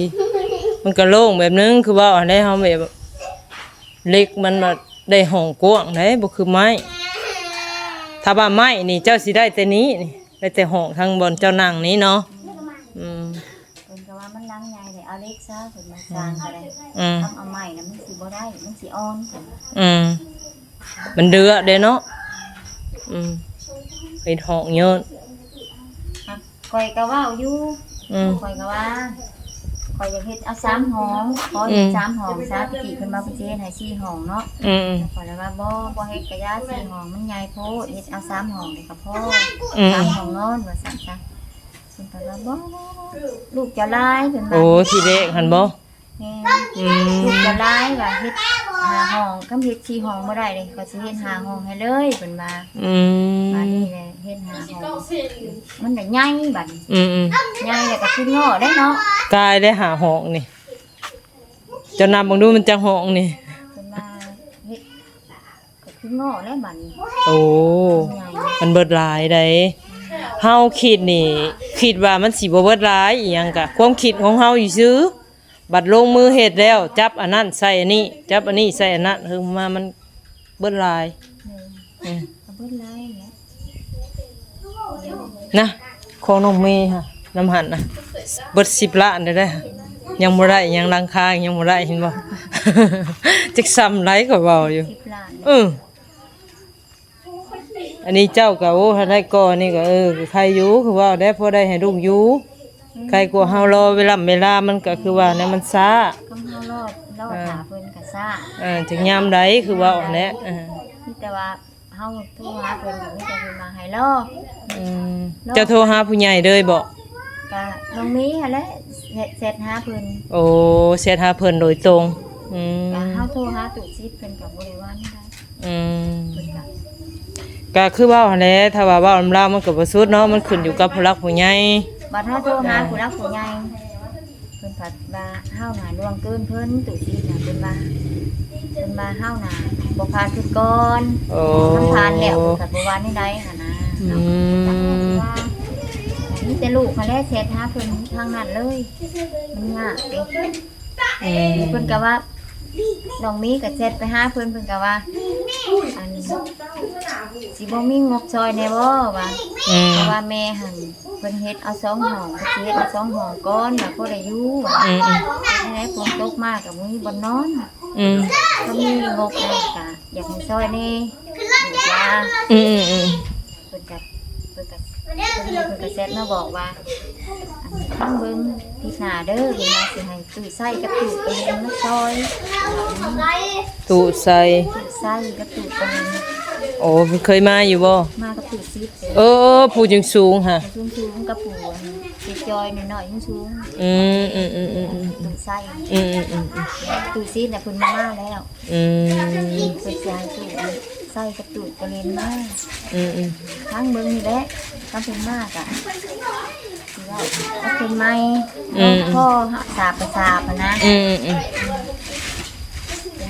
ມັນກໍໂລ່ງແບບໜຶ່ງ ຄືເວົ້າຫັ້ນແຫຼະ ເຮົາແບບ ເຫຼັກມັນວ່າໄດ້ຫ້ອງກວ້າງເດ້ ບໍ່ຄືໄມ້. ຖ້າວ່າໄມ້ນີ້ເຈົ້າຊິໄດ້ແຕ່ນີ້ນີ້ ໄດ້ແຕ່ຫ້ອງທາງບ່ອນເຈົ້ານັ່ງນີ້ເນາະ. ອືມ ເພິ່ນກໍວ່າມັນຫຼັງໃຫຍ່ເດ້ ເອົາເຫຼັກຊະ ເພິ່ນວ່າ ອືມ ສ້າງກໍໄດ້. ອືມ ຄັນເອົາໄມ້ນະມັນຊິບໍ່ໄດ້ ມັນຊິອ່ອນ. ອືມ ມັນເດືອເດ້ເນາະ. ອືມ ເຮັດຫ້ອງເຍີນ. ຂ້ອຍກໍເວົ້າຢູ່ ອືມ ຂ້ອຍກໍວ່າ ຂ້ອຍຢາກເຮັດເອົາສາມຫ້ອງ ຂໍເຮັດ ອືມ ສາມຫ້ອງຊະ. ຕະກີ້ເພິ່ນວ່າເພິ່ນຊິເຮັດໃຫ້ສີ່ຫ້ອງເນາະ. ອືມ ຂ້ອຍລະວ່າ ບໍ່ ບໍ່ເຮັດກະຢ່າ ສີ່ຫ້ອງມັນໃຫຍ່ໂພດ ເຮັດເອົາສາມຫ້ອງນີ້ກໍພໍ. ອືມ ສາມຫ້ອງນອນວ່າຊັ້ນຊະ. ເພິ່ນກໍວ່າ ບໍ່ ລູກເຈົ້າຫຼາຍ ເພິ່ນວ່າ. ໂອ້ ທີແລກຫັ້ນບໍ່? ແມ່ນ. ອືມ ລູກກໍຫຼາຍວ່າ ເຮັດຫ້າຫ້ອງ ຄັນເຮັດສີ່ຫ້ອງບໍ່ໄດ້ເດ້ ຂ້ອຍຊິເຮັດຫ້າຫ້ອງໃຫ້ເລີຍ ເພິ່ນວ່າ. ອືມ ບາດນີ້ແຫຼະ ເຮັດຫ້າຫ້ອງ ມັນໄດ້ໃຫຍ່ບາດນີ້. ອືມໆ ໃຫຍ່ແລ້ວກໍຄືເງາະໄດ໋ເນາະ. ກາຍໄດ້ຫ້າຫ້ອງນີ້ ເຈົ້ານັບເບິ່ງດູ ມັນຈັກຫ້ອງນີ້? ເພິ່ນວ່າເຮັດ ກໍຄືເງາະແລ້ວບາດນີ້. ໂອ້ ມັນໃຫຍ່ ມັນເບິດຫຼາຍໃດ໋. ເຮົາຄິດນີ້ ຄິດວ່າມັນຊິບໍ່ເບິດຫຼາຍອີ່ຫຍັງກະ ຄວາມຄິດຂອງເຮົາຊື່ໆ. ບັດລົງມືເຮັດແລ້ວ ຈັບອັນນັ້ນໃສ່ອັນນີ້ ຈັບອັນນີ້ໃສ່ອັນນັ້ນ ເຮີມາມັນເບິດຫຼາຍ. ເອີ ເອີ ກໍເບິດຫຼາຍແຫຼະ. ນະ ຂອງນ້ອງເມຫັ້ນ ນຳຫັ້ນນະ ເບິດສິບລ້ານໄດ້ ຍັງບໍ່ໄດ້ຫຍັງ ຫຼັງຄາຍັງບໍ່ໄດ້ ເຫັນບໍ່? ຈັກສ່ຳໃດກໍເວົ້າຢູ່. ສິບລ້ານ. ເອີ ອັນນີ້ເຈົ້າກໍ ໂອ້ ຖ້າໄດ້ກ່ອນນີ້ກໍ ເອີ ກໍໄຄຢູ່ ຄືວ່າໄດ້ ພໍໄດ້ໃຫ້ລູກຢູ່. ອືມ ໄຄກວ່າເຮົາລໍເວລາ ເວລາມັນກໍຄືວ່າແນວມັນຊ້າ. ຄັນເຮົາລໍ ລໍຖ້າເພິ່ນກໍຊ້າ. ເອີ ເອີ ຈັກຍາມໃດ ຄືວ່າຫັ້ນແຫຼະ. ເອີ ມີແຕ່ວ່າ ເຮົາໂທຫາເພິ່ນ ກໍມີແຕ່ເພິ່ນວ່າໃຫ້ລໍ. ອືມ ລໍ ເຈົ້າໂທຫາຜູ້ໃຫຍ່ເລີຍບໍ? ກະນ້ອງມີຫັ້ນແຫຼະ ແຊັດ ແຊັດຫາເພິ່ນ. ໂອ້ ແຊັດຫາເພິ່ນໂດຍຕົງ. ອືມ ກະເຮົາໂທຫາຕູ້ຊິດ ເພິ່ນກໍບໍ່ໄດ້ວ່າແນວໃດ. ອືມ ເພິ່ນກໍ ກໍຄືເວົ້າຫັ້ນແຫຼະ ຖ້າວ່າເວົ້ານຳລາວມັນກໍບໍ່ສຸດເນາະ ມັນຂຶ້ນຢູ່ກັບຜູ້ຫຼັກຜູ້ໃຫຍ່. ບັດເຮົາໂທຫາ ອ່າ ຜູ້ຫຼັກຜູ້ໃຫຍ່ ເພິ່ນພັດວ່າເຮົານະລ່ວງເກີນເພິ່ນ ຕູ້ຊິດນະ ເພິ່ນວ່າ ເພິ່ນວ່າເຮົານະບໍ່ຜ່ານຄືກ່ອນ. ໂອ້ ຄັນຜ່ານແລ້ວເພິ່ນກໍບໍ່ວ່າແນວໃດຫັ້ນນະ. ອືມ ເຮົາກໍບໍ່ຈັກວ່າ ມີແຕ່ລູກຫັ້ນແຫຼະແຊັດຫາເພິ່ນທາງນັ້ນເລີຍ ມັນຍາກເດ້. ອືມ ເພິ່ນກໍວ່າ ນ້ອງມີກໍແຊັດໄປຫາເພິ່ນ ເພິ່ນກໍວ່າ ອັນ ຊິບໍ່ມີງົບຊ່ອຍແດ່ບໍ່ວ່າ. ອືມ ເພາະວ່າແມ່ຫັ້ນ ເພິ່ນເຮັດເອົາສອງຫ້ອງ ເພິ່ນຊິເຮັດເອົາສອງຫ້ອງກ່ອນ ວ່າພໍໄດ້ຢູ່ວ່າ. ອືມໆ ເຮັດໃຫ້ຝົນຕົກມາກໍບໍ່ມີບ່ອນນອນ. ອືມ ຄັນມີງົບແລ້ວກໍຢາກໃຫ້ຊ່ອຍແດ່ ວ່າ. ອືມໆໆ ເພິ່ນກໍ ເພິ່ນກໍ ເພິ່ນກໍແຊັດມາບອກວ່າ ອັນ ຟັງເບິ່ງທິດໜ້າເດີ ເພິ່ນວ່າຊິໃຫ້ຕູ້ໄຊກັບຕູ້ປະເຫັນມາຊ່ອຍ. ຕູ້ໄຊ ຕູ້ໄຊກັບຕູ້ປະເຫັນ. ໂອ້ ເພິ່ນເຄີຍມາຢູ່ບໍ່? ມາກັບຕູ້ຊິບເດ້. ເອີ ຜູ້ສູງໆຫະ ສູງໆ ກັບປູ່ອັນເຈຈອຍນ້ອຍໆ ສູງໆ. ອືມ ອືມໆໆໆ ຕູ້ໄຊ. ອືມໆໆໆ ຕູ້ຊິບນະເພິ່ນມາແລ້ວ. ອືມ ເພິ່ນຊິໃຫ້ຕູ້ໄຊກັບຕູ້ກະເລນມາ. ອືມໆ ທາງເບິ່ງນີ້ແຫຼະ ຄັນເພິ່ນມາກະ ຊິເວົ້າກັບເພິ່ນໃໝ່. ອືມ ພໍສາບປະສາບຫັ້ນນະ. ອືມໆ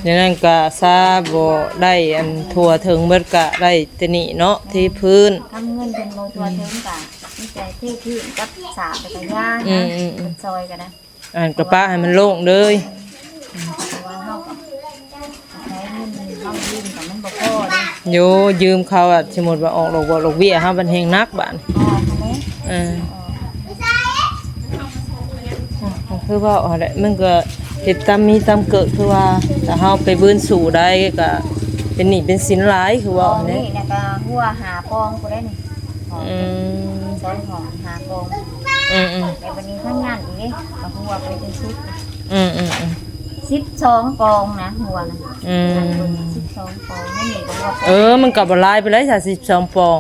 ໆ ແນວນັ້ນກະຊາບໍ່ໄດ້ອັນທົ່ວເຖິງເບິດ ກະໄດ້ແຕ່ນີ້ເນາະ ເທພື້ນ. ທຳເງິນເພິ່ນບໍ່ທົ່ວເຖິງກະມີແຕ່ເທພື້ນກັບສາບຈັກກະຍານນະ. ອືມໆໆ ເພິ່ນຊ່ອຍກະໄດ້. ອັນກະປະໃຫ້ມັນໂລ່ງເລີຍ. ເພາະວ່າເຮົາກະໃຊ້ເງິນເຮົາຢືມກະມັນບໍ່ພໍເດ້. ໂຍ ຢືມເຂົາອະ ສົມມຸດວ່າອອກດອກບວກດອກເບ້ຍ ເຮົາບັດແຮ່ງໜັກບາດນີ້. ອອກຫັ້ນແຫຼະ. ເອີ ອອກ ກະຄືເວົ້າຫັ້ນແຫຼະ ມັນກະເຮັດຕາມມີຕາມເກີດ ຄືວ່າຖ້າເຮົາໄປບືນສູ້ໄດ້ກະເປັນໜີ້ເປັນສິນຫຼາຍ ຄືເວົ້າຫັ້ນແຫຼະ. ນີ້ນະກະຫົວຫ້າປອງພຸ້ນແຫຼະນີ້. ອືມ ສອງຫ້ອງຫ້າປອງ. ອືມໆ ແລ້ວບັດນີ້ທາງນັ້ນອີກເດ້ ກະຫົວໄປຈົນສຸດ. ອືມໆໆ ສິບສອງປອງນະ ຫົວນະ. ອືມ ສິບສອງປອງ. ນີ້ກະຫົວປອງ. ເອີ ມັນກະບໍ່ຫຼາຍປານໃດຊະ ສິບສອງປອງ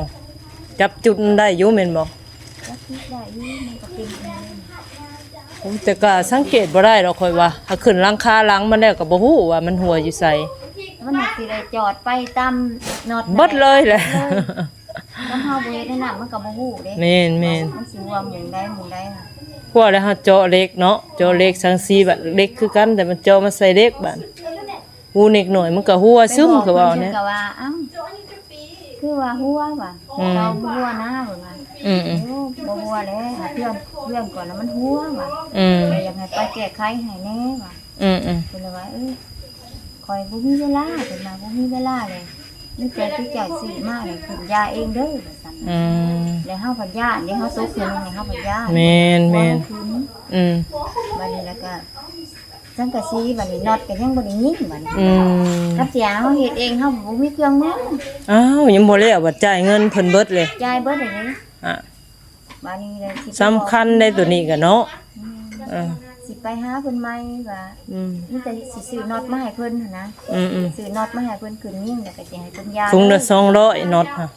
ຈັບຈຸດມັນໄດ້ຢູ່ແມ່ນບໍ່? ຈັບຈຸດໄດ້ຢູ່ ມັນກະເປັນເອງ. ໂອ້ ແຕ່ກະສັງເກດບໍ່ໄດ້ດອກຂ້ອຍວ່າ ຖ້າຂຶ້ນຫຼັງຄາຫຼັງມັນແລ້ວກະບໍ່ຮູ້ວ່າມັນຮົ່ວຢູ່ໃສ. ມັນຊິໄດ້ຈອດໄປຕາມນັອດເບິດເລີຍແຫຼະ. ເອີ ຄັນເຮົາບໍ່ເຮັດແນວນັ້ນມັນກະບໍ່ຮູ້ເດ້. ແມ່ນໆ ມັນຊິຮົ່ວໝ່ອງໃດໝ່ອງໃດ. ຮົ່ວແລ້ວເຮົາເຈາະເຫຼັກເນາະ ເຈາະເຫຼັກສັງກະສີ ບາດເຫຼັກຄືກັນ ແຕ່ມັນເຈາະມາໃສ່ເຫຼັກບາດ ຮູເລັກໜ້ອຍມັນກະຮົ່ວຊຶມ ກະເວົ້າແນະ. ເພິ່ນກະວ່າ ເອົ້າ ຄືວ່າຮົ່ວວ່າ ອືມ ເຮົາຮົ່ວນະ ເພິ່ນວ່າ. ອືມໆ ໂອ້ ບໍ່ຮົ່ວແລ້ວ ເພື່ອນ ເພື່ອນກ່ອນນະມັນຮົ່ວວ່າ. ອືມ ແຕ່ຢາກໃຫ້ໄປແກ້ໄຂໃຫ້ແດ່ວ່າ. ອືມໆ ເພິ່ນລະວ່າ ເອີ ຂ້ອຍບໍ່ມີເວລາ ເພິ່ນວ່າ ບໍ່ມີເວລາເລີຍ ມີແຕ່ຈຸເຈົ້າຊື້ມາແລ້ວຂຶ້ນຢາເອງເດີ ວ່າຊັ້ນ. ອືມ ແລ້ວເຮົາພັດຢ້ານເດ້ ເຮົາຕົກເທື່ອໜຶ່ງແລ້ວເຮົາພັດຢ້ານ. ແມ່ນໆ ເຮົາຂຶ້ນ. ອືມ ບາດນີ້ລະກະ ສັງກະສີບາດນີ້ ນັອດກະຍັງບໍ່ໄດ້ຍິງບາດນີ້. ອືມ ຄັນຊິເຮົາເຮັດເອງ ເຮົາບໍ່ມີເຄື່ອງມື. ອ້າວ ຍັງບໍ່ແລ້ວ ບາດຈ່າຍເງິນເພິ່ນເບິດເລີຍ. ຈ່າຍເບິດເລີຍເດ້. ອ່າ ບາດນີ້ລະຊິໄປ ສຳຄັນໄດ໋ໂຕນີ້ກະເນາະ. ອືມ ເອີ ຊິໄປຫາເພິ່ນໃໝ່ວ່າ. ອືມ ມີແຕ່ຊິຊື້ນັອດມາໃຫ້ເພິ່ນຫັ້ນນະ. ອືມໆ ຊື້ນັອດມາໃຫ້ເພິ່ນຂຶ້ນຍິງ ແລ້ວກະຊິໃຫ້ເພິ່ນຢາ. ຖົງລະສອງຮ້ອຍ ນັອດຫັ້ນ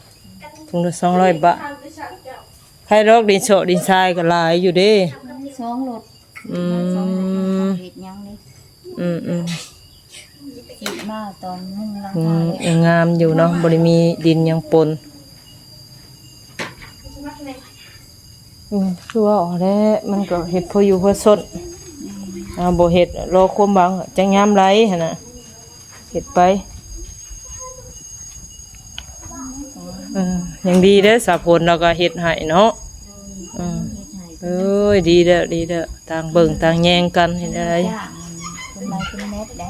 ຖົງລະສອງຮ້ອຍບາດ. ໃຜດອກ ດິນຊອກດິນຊາຍກະຫຼາຍຢູ່ເດ້ ສອງລົດ. ອືມ ເຮັດຫຍັງເດ້. ອືມໆ ເຮັດມາຕອນມຸງຫຼັງຄາ. ອືມ ງາມຢູ່ເນາະ ບໍ່ໄດ້ມີດິນຫຍັງປົນ. ອືມ ຄືວ່າຫັ້ນແຫຼະ ມັນກະເຮັດພໍຢູ່ພໍຊົນ. ອືມ ເຮົາບໍ່ເຮັດ ລໍຄວາມຫວັງ ຈັກຍາມໃດຫັ້ນນະ ເຮັດໄປ. ເອີ ຍັງດີເດ້ ສາວຝົນລາວກະເຮັດໃຫ້ເນາະ. ເອີ ເອີຍ ດີແລ້ວ ດີແລ້ວ ຕ່າງເບິ່ງຕ່າງແຍງກັນ ເຮັດແນວໃດ. ຈ້າງເປັນໄລ່ເປັນແມັດເດ້.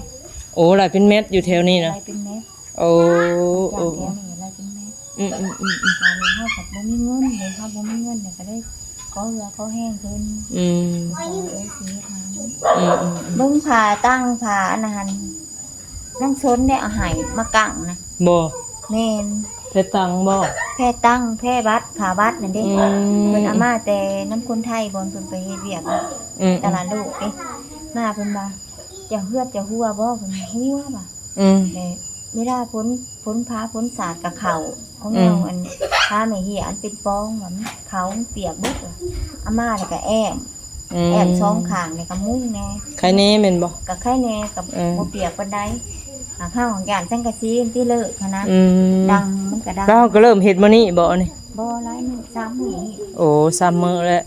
ໂອ້ ໄລ່ເປັນແມັດຢູ່ແຖວນີ້ນະ. ໄລ່ເປັນແມັດ. ໂອ້ ຈ້າງແຖວນີ້ໄລ່ເປັນແມັດ. ອືມໆໆໆ ບາດນີ້ເຮົາກະບໍ່ມີເງິນເດ້ ເຮົາບໍ່ມີເງິນເດ້ ກະເລີຍຂໍເຫື່ອຂໍແຮງເພິ່ນ. ອືມ ເອີ ຊິເຮັດໃຫ້. ອືມໆໆ ເບິ່ງຜ້າຕັ່ງຜ້າອັນນັ້ນຫັ້ນ ນາງຊົນໄດ້ເອົາໃຫ້ມາກັ້ງນະ. ບໍ່ ແມ່ນ ແພຕັ່ງບໍ່? ແພຕັ່ງ ແພວັດ ຜ້າວັດນັ້ນເດ້. ອືມ ເພິ່ນເອົາມາແຕ່ນຳຄົນໄທ ບ່ອນເພິ່ນໄປເຮັດວຽກ ອືມ ຕະຫຼາດໂລກເດ້. ມາເພິ່ນວ່າ ເຈົ້າເຫືອດເຈົ້າຮົ່ວບໍ່? ເພິ່ນວ່າ ຮົ່ວວ່າ. ອືມ ແລະ ເວລາຝົນ ຝົນຟ້າຝົນສາດກະເຂົ້າ ຂອງເຮົາ ອືມ ອັນ ຜ້າແມ່ເຮຍອັນເປັນປອງວ່າ ມັນເຂົ້າ ມັນປຽກເບິດວ່າ. ເອົາມາແລ້ວກະແອ້ມ ອືມ ແອ້ມສອງຂ້າງ ແລ້ວກະມຸງແດ່. ໄຄແນ່ແມ່ນບໍ່? ກະໄຄແນ່ ກະ ເອີ ບໍ່ປຽກປານໃດ. ຫາກເຮົາຢ້ານສັງກະສີມັນຕິເລີກຫັ້ນນະ. ອືມ ດັງ ມັນກະດັງ. ລາວກະເລີ່ມເຮັດມື້ນີ້ບໍ່ນີ້? ບໍ່ ຫຼາຍມື້ ສາມມື້ນີ້. ໂອ້ ສາມມື້ແລ້ວ.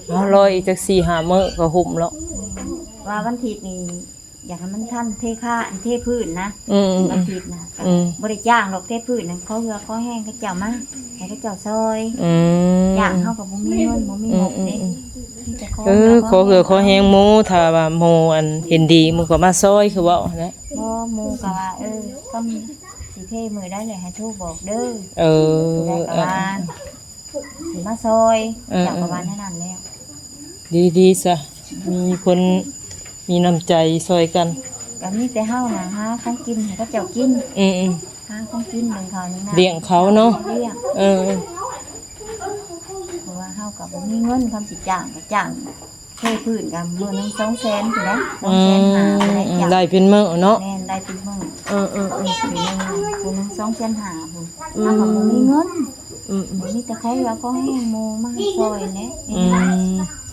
ເຮົາລໍອີກຈັກສີ່ຫ້າມື້ກະຫຸ້ມແລ້ວ. ອືມ ວ່າວັນທິດນີ້ ຢາກໃຫ້ມັນທັນເທຄາ ເທພື້ນນະ. ອືມໆໆ ວັນທິດນະ ອືມ ກະບໍ່ໄດ້ຈ້າງດອກ ເທພື້ນນະ ຂໍເຫື່ອຂໍແຮງເຂົາເຈົ້າມາ ໃຫ້ເຂົາເຈົ້າຊ່ອຍ. ອືມ ຈ້າງເຮົາກະບໍ່ມີເງິນ ບໍ່ມີງົບເດ້. ອືມໆໆ ມີແຕ່ຂໍ ເອີ ເຫື່ອຂໍແຮງ ຂໍເຫື່ອຂໍແຮງໝູ່ ຖ້າວ່າໝູ່ອັນເຫັນດີ ໝູ່ກະມາຊ່ອຍ ຄືເວົ້າຫັ້ນແຫຼະ. ບໍ່ ໝູ່ກະວ່າ ເອີ ຄັນຊິເທມື້ໃດແຫຼະ ໃຫ້ໂທບອກເດີ. ເອີ ຜູ້ໃດກະວ່າ ເອີ ຊິມາຊ່ອຍ. ເອີ ເຈົ້າກະວ່າແນວນັ້ນແລ້ວ. ດີໆຊະ ມີຄົນມີນ້ຳໃຈຊ່ອຍກັນ. ກະມີແຕ່ເຮົານະ ຫາຂອງກິນໃຫ້ເຂົາເຈົ້າກິນ. ອືມໆ ຫາຂອງກິນ ໜຶ້ງເຂົ້າໜຶ້ງນ້ຳ ລ້ຽງເຂົາເນາະ. ລ້ຽງ ເອີ ເພາະວ່າເຮົາກະບໍ່ມີເງິນ ຄຳຊິຈ້າງກະຈ້າງ ເຄີຍພື້ນກໍມື້ໜຶ່ງສອງແສນພຸ້ນແຫຼະ ສອງແສນຫ້າພຸ້ນແຫຼະ ອືມ ໄດ້ເປັນມື້ເນາະ ແມ່ນ ໄດ້ເປັນມື້ ເອີໆໆ ມື້ໜຶ່ງສອງແສນຫ້າພຸ້ນ ອືມ ເຮົາກໍບໍ່ມີເງິນ ອືມໆ ມີແຕ່ຂໍວ່າຂໍແຮງໝູ່ມາຊ່ອຍແຫຼະ ອືມ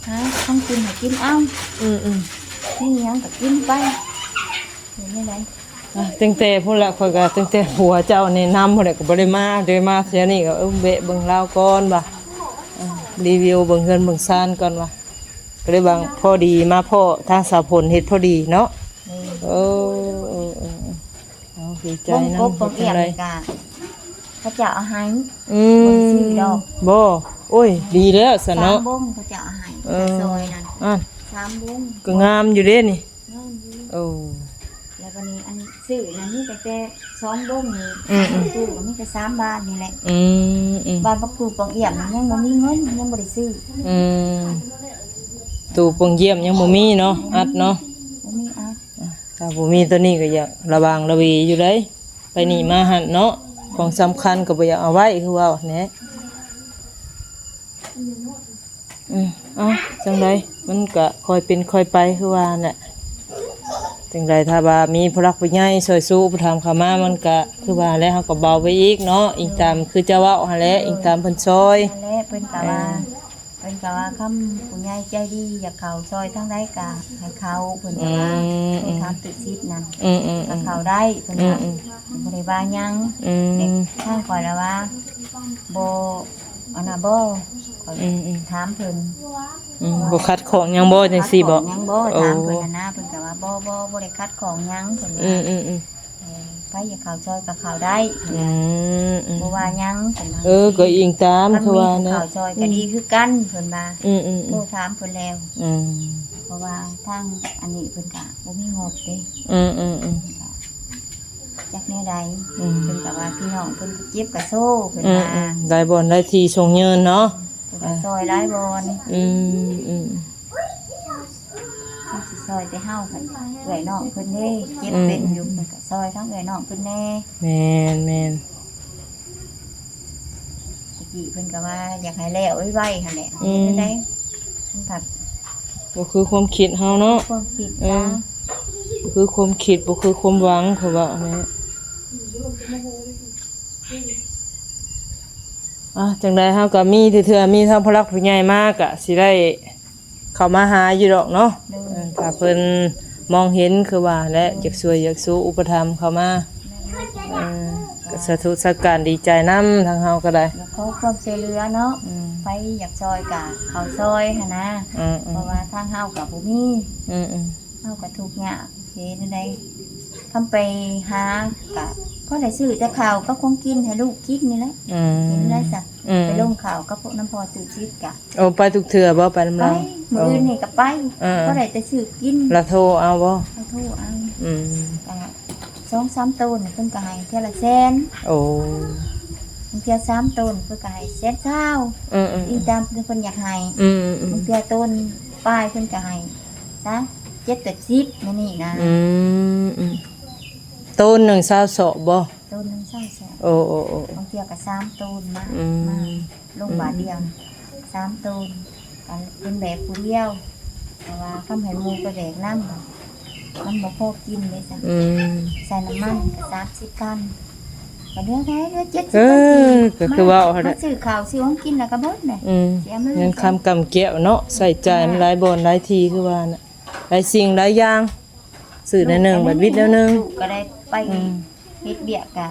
ຫາຂອງກິນໃຫ້ກິນເອົາ ອືມໆ ມີຫຍັງກໍກິນໄປ ເປັນແນວໃດ? ອ່ະ ຕັ້ງແຕ່ພຸ້ນລະ ຂ້ອຍກໍຕັ້ງແຕ່ຜົວເຈົ້າແນະນຳພຸ້ນແຫຼະ ກໍບໍ່ໄດ້ມາ ໄດ້ມາເທື່ອນີ້ກໍ ເອີ ແວະເບິ່ງລາວກ່ອນວ່າ ເອີ ຣີວິວເບິ່ງເຮືອນເບິ່ງຊານກ່ອນວ່າ ກໍເລີຍວ່າພໍດີມາພໍ້ທາງສາວຝົນເຮັດພໍດີເນາະ ເອີ ເອີ ເອີ ເອີ ເອົາ ດີໃຈນຳ ເຮັດຈັ່ງໃດ ກະເຂົາເຈົ້າເອົາໃຫ້ ອືມ ບໍ່ໄດ້ຊື້ດອກ ບໍ່ ໂອ້ຍ ດີແລ້ວຊັ້ນເນາະ ສາມບົງເຂົາເຈົ້າເອົາໃຫ້ ເອີ ຊອຍນັ້ນ ອ່າ ສາມບົງ ກໍງາມຢູ່ເດ້ນີ້ ງາມຢູ່ ໂອ້ ແລ້ວບັດນີ້ອັນຊື້ນັ້ນມີຕັ້ງແຕ່ສອງບົງນີ້ ອືມໆ ຕູ້ກໍມີແຕ່ສາມບາດນີ້ແຫຼະ ອືມໆ ບາດບັກຕູ້ປ່ອງອຽມນັ້ນຍັງບໍ່ມີເງິນ ຍັງບໍ່ໄດ້ຊື້ ອືມ ຕູ້ປ່ອງຢ້ຽມຍັງບໍ່ມີເນາະ ອັດເນາະ ບໍ່ມີອັດ ອ່ະ ຖ້າບໍ່ມີໂຕນີ້ກໍຢາກລະວັງລະເວຢູ່ເດ້ ໄປນີ້ມາຫັ້ນເນາະ ຂອງສຳຄັນກໍບໍ່ຢາກເອົາໄວ້ ຄືເວົ້າແຫຼະ ອືມ ເອົ້າ ຈັ່ງໃດ ມັນກະຄ່ອຍເປັນຄ່ອຍໄປ ຄືວ່າແຫຼະ ຈັ່ງໃດ ຖ້າວ່າມີຜູ້ຫຼັກຜູ້ໃຫຍ່ຊ່ອຍຊູອຸປະຖຳເຂົ້າມາ ມັນກະຄືວ່າແຫຼະ ເຮົາກໍເບົາໄປອີກເນາະ ອີງຕາມຄືເຈົ້າເວົ້າຫັ້ນແຫຼະ ອີງຕາມເພິ່ນຊ່ອຍ ນັ້ນແຫຼະ ເພິ່ນກໍວ່າ ເອີ ເພິ່ນກໍວ່າ ຄຳຜູ້ໃຫຍ່ໃຈດີຢາກເຂົ້າຊ່ອຍທາງໃດກໍໃຫ້ເຂົ້າ ເພິ່ນກໍວ່າ ອືມ ໂທຖາມຕຸສິດນັ້ນ ອືມໆໆ ກໍເຂົ້າໄດ້ ເພິ່ນວ່າ ອືມໆ ບໍ່ໄດ້ວ່າຫຍັງ ອືມ ແຕ່ທາງຂ້ອຍລະວ່າ ບໍ່ ອັນນ່າ ບໍ່ ຂ້ອຍ ອືມໆ ຖາມເພິ່ນ ອືມ ບໍ່ຂັດຂ້ອງຫຍັງບໍ່ ຈັ່ງຊີ້ບໍ່ ຂັດຂ້ອງຫຍັງບໍ່ ໂອ້ ຖາມເພິ່ນຫັ້ນນະ ເພິ່ນກໍວ່າ ບໍ່ ບໍ່ ບໍ່ໄດ້ຂັດຂ້ອງຫຍັງ ເພິ່ນວ່າ ອືມໆໆ ເອີ ໃຜຢາກເຂົ້າຊ່ອຍກໍເຂົ້າໄດ້ ອືມໆ ບໍ່ວ່າຫຍັງ ເພິ່ນວ່າ ເອີ ກໍອີງຕາມ ຄັນມີຜູ້ເຂົ້າຊ່ອຍກໍດີຄືກັນ ເພິ່ນວ່າ ອືມໆໆ ໂທຖາມເພິ່ນແລ້ວ ອືມ ເພາະວ່າທາງອັນນີ້ເພິ່ນກໍບໍ່ມີງົບເດ້ ອືມໆໆ ຈັກແນວໃດ ອືມ ເພິ່ນກໍວ່າພີ່ນ້ອງເພິ່ນກໍເຈັບກໍໂຊ ເພິ່ນວ່າ ອືມໆ ຫຼາຍບ່ອນຫຼາຍທີ່ສົ່ງເງິນເນາະ ເພິ່ນກໍຊ່ອຍຫຼາຍບ່ອນ ອືມໆ ເພິ່ນຊິຊ່ອຍແຕ່ເຮົາ ເອື້ອຍນ້ອງເພິ່ນເດ້ ເຈັບເປັນຢູ່ ອືມ ເພິ່ນກໍຊ່ອຍທັງເອື້ອຍນ້ອງເພິ່ນແດ່ ແມ່ນໆ ຕະກີ້ເພິ່ນກໍວ່າຢາກໃຫ້ແລ້ວໄວໆຫັ້ນແຫຼະ ອືມ ເຮັດຈັ່ງໃດ ມັນພັດ ບໍ່ຄືຄວາມຄິດເຮົາເນາະ ຄວາມຄິດ ເອີ ບໍ່ຄືຄວາມຄິດ ບໍ່ຄືຄວາມຫວັງ ເຂົາເວົ້າແຫຼະ ອ່າ ຈັ່ງໃດເຮົາກໍມີເທື່ອໆ ມີທາງຜູ້ຫຼັກຜູ້ໃຫຍ່ມາ ກໍຊິໄດ້ເຂົ້າມາຫາຢູ່ດອກເນາະ ໂດຍ ເອີ ຖ້າເພິ່ນມອງເຫັນ ຄືວ່າແຫຼະ ຢາກຊ່ວຍຢາກຊູອຸປະຖຳເຂົ້າມາ ແມ່ນ ເອີ ກໍສາທຸສາການ ດີໃຈນຳ ທາງເຮົາກໍໄດ້ ຢາກຂໍຄວາມຊ່ວຍເຫຼືອເນາະ ອືມ ໃຜຢາກຊ່ອຍກໍເຂົ້າຊ່ອຍຫັ້ນນະ ອືມໆ ເພາະວ່າທາງເຮົາກໍບໍ່ມີ ອືມໆ ເຮົາກໍທຸກຍາກ ເຮັດແນວໃດ ຄຳໄປຫາກະພໍໄດ້ຊື້ແຕ່ເຂົ້າກັບຂອງກິນໃຫ້ລູກກິນນີ້ແຫຼະ ອືມ ກິນໄດ້ຊະ ອືມ ໄປລົງເຂົ້າກັບພວກນຳພໍ່ຕູ້ຊິດກະ ໂອ້ ໄປທຸກເທື່ອບໍ່ ໄປນຳລາວ? ໄປ ມື້ອື່ນນີ້ກະໄປ ເອີ ພໍໄດ້ແຕ່ຊື້ກິນ ລາວໂທເອົາບໍ່? ລາວໂທເອົາ ອືມ ກະສອງສາມໂຕນເພິ່ນກະໃຫ້ເທື່ອລະແສນ ໂອ້ ບາງເທື່ອສາມໂຕນເພິ່ນກະໃຫ້ແສນຊາວ ອືມໆ ອີງຕາມທີ່ເພິ່ນຢາກໃຫ້ ອືມໆ ບາງເທື່ອໂຕນປາຍເພິ່ນກະໃຫ້ ຊະ ເຈັດແປດສິບ ແນວນີ້ນະ ອືມ ອືມ ໂຕນໜຶ່ງຊາວສອບບໍ່? ໂຕນໜຶ່ງຊາວສອບ ໂອ້ ໂອ້ ໂອ້ ບາງເທື່ອກໍສາມໂຕນມາ ອືມ ມາລົງບາດດຽວ ອືມ ສາມໂຕນ ກໍເປັນແບກຜູ້ດຽວ ເພາະວ່າຄຳໃຫ້ໝູ່ໄປແບກນຳ ມັນບໍ່ພໍກິນເດ້ຊະ ອືມ ໃສ່ນ້ຳມັນກໍສາມສິບພັນ ກໍເຫຼືອເທົ່າໃດ ເຫຼືອເຈັດສິບພັນ ເອີ ກໍຄືເວົ້າຫັ້ນແຫຼະ ມາຊື້ເຂົ້າຊື້ຂອງກິນແລ້ວກໍເບິດແຫຼະ ອືມ ເສຍມາ ເງິນຄຳກຳແກ້ວເນາະ ໃຊ້ຈ່າຍມັນຫຼາຍບ່ອນຫຼາຍທີ່ ຄືວ່ານະ ຫຼາຍສິ່ງຫຼາຍຢ່າງ ຊື້ແນວໜຶ່ງ ບາດວິດແນວໜຶ່ງ ລູກກໍໄດ້ໄປ ອືມ ເຮັດວຽກກະ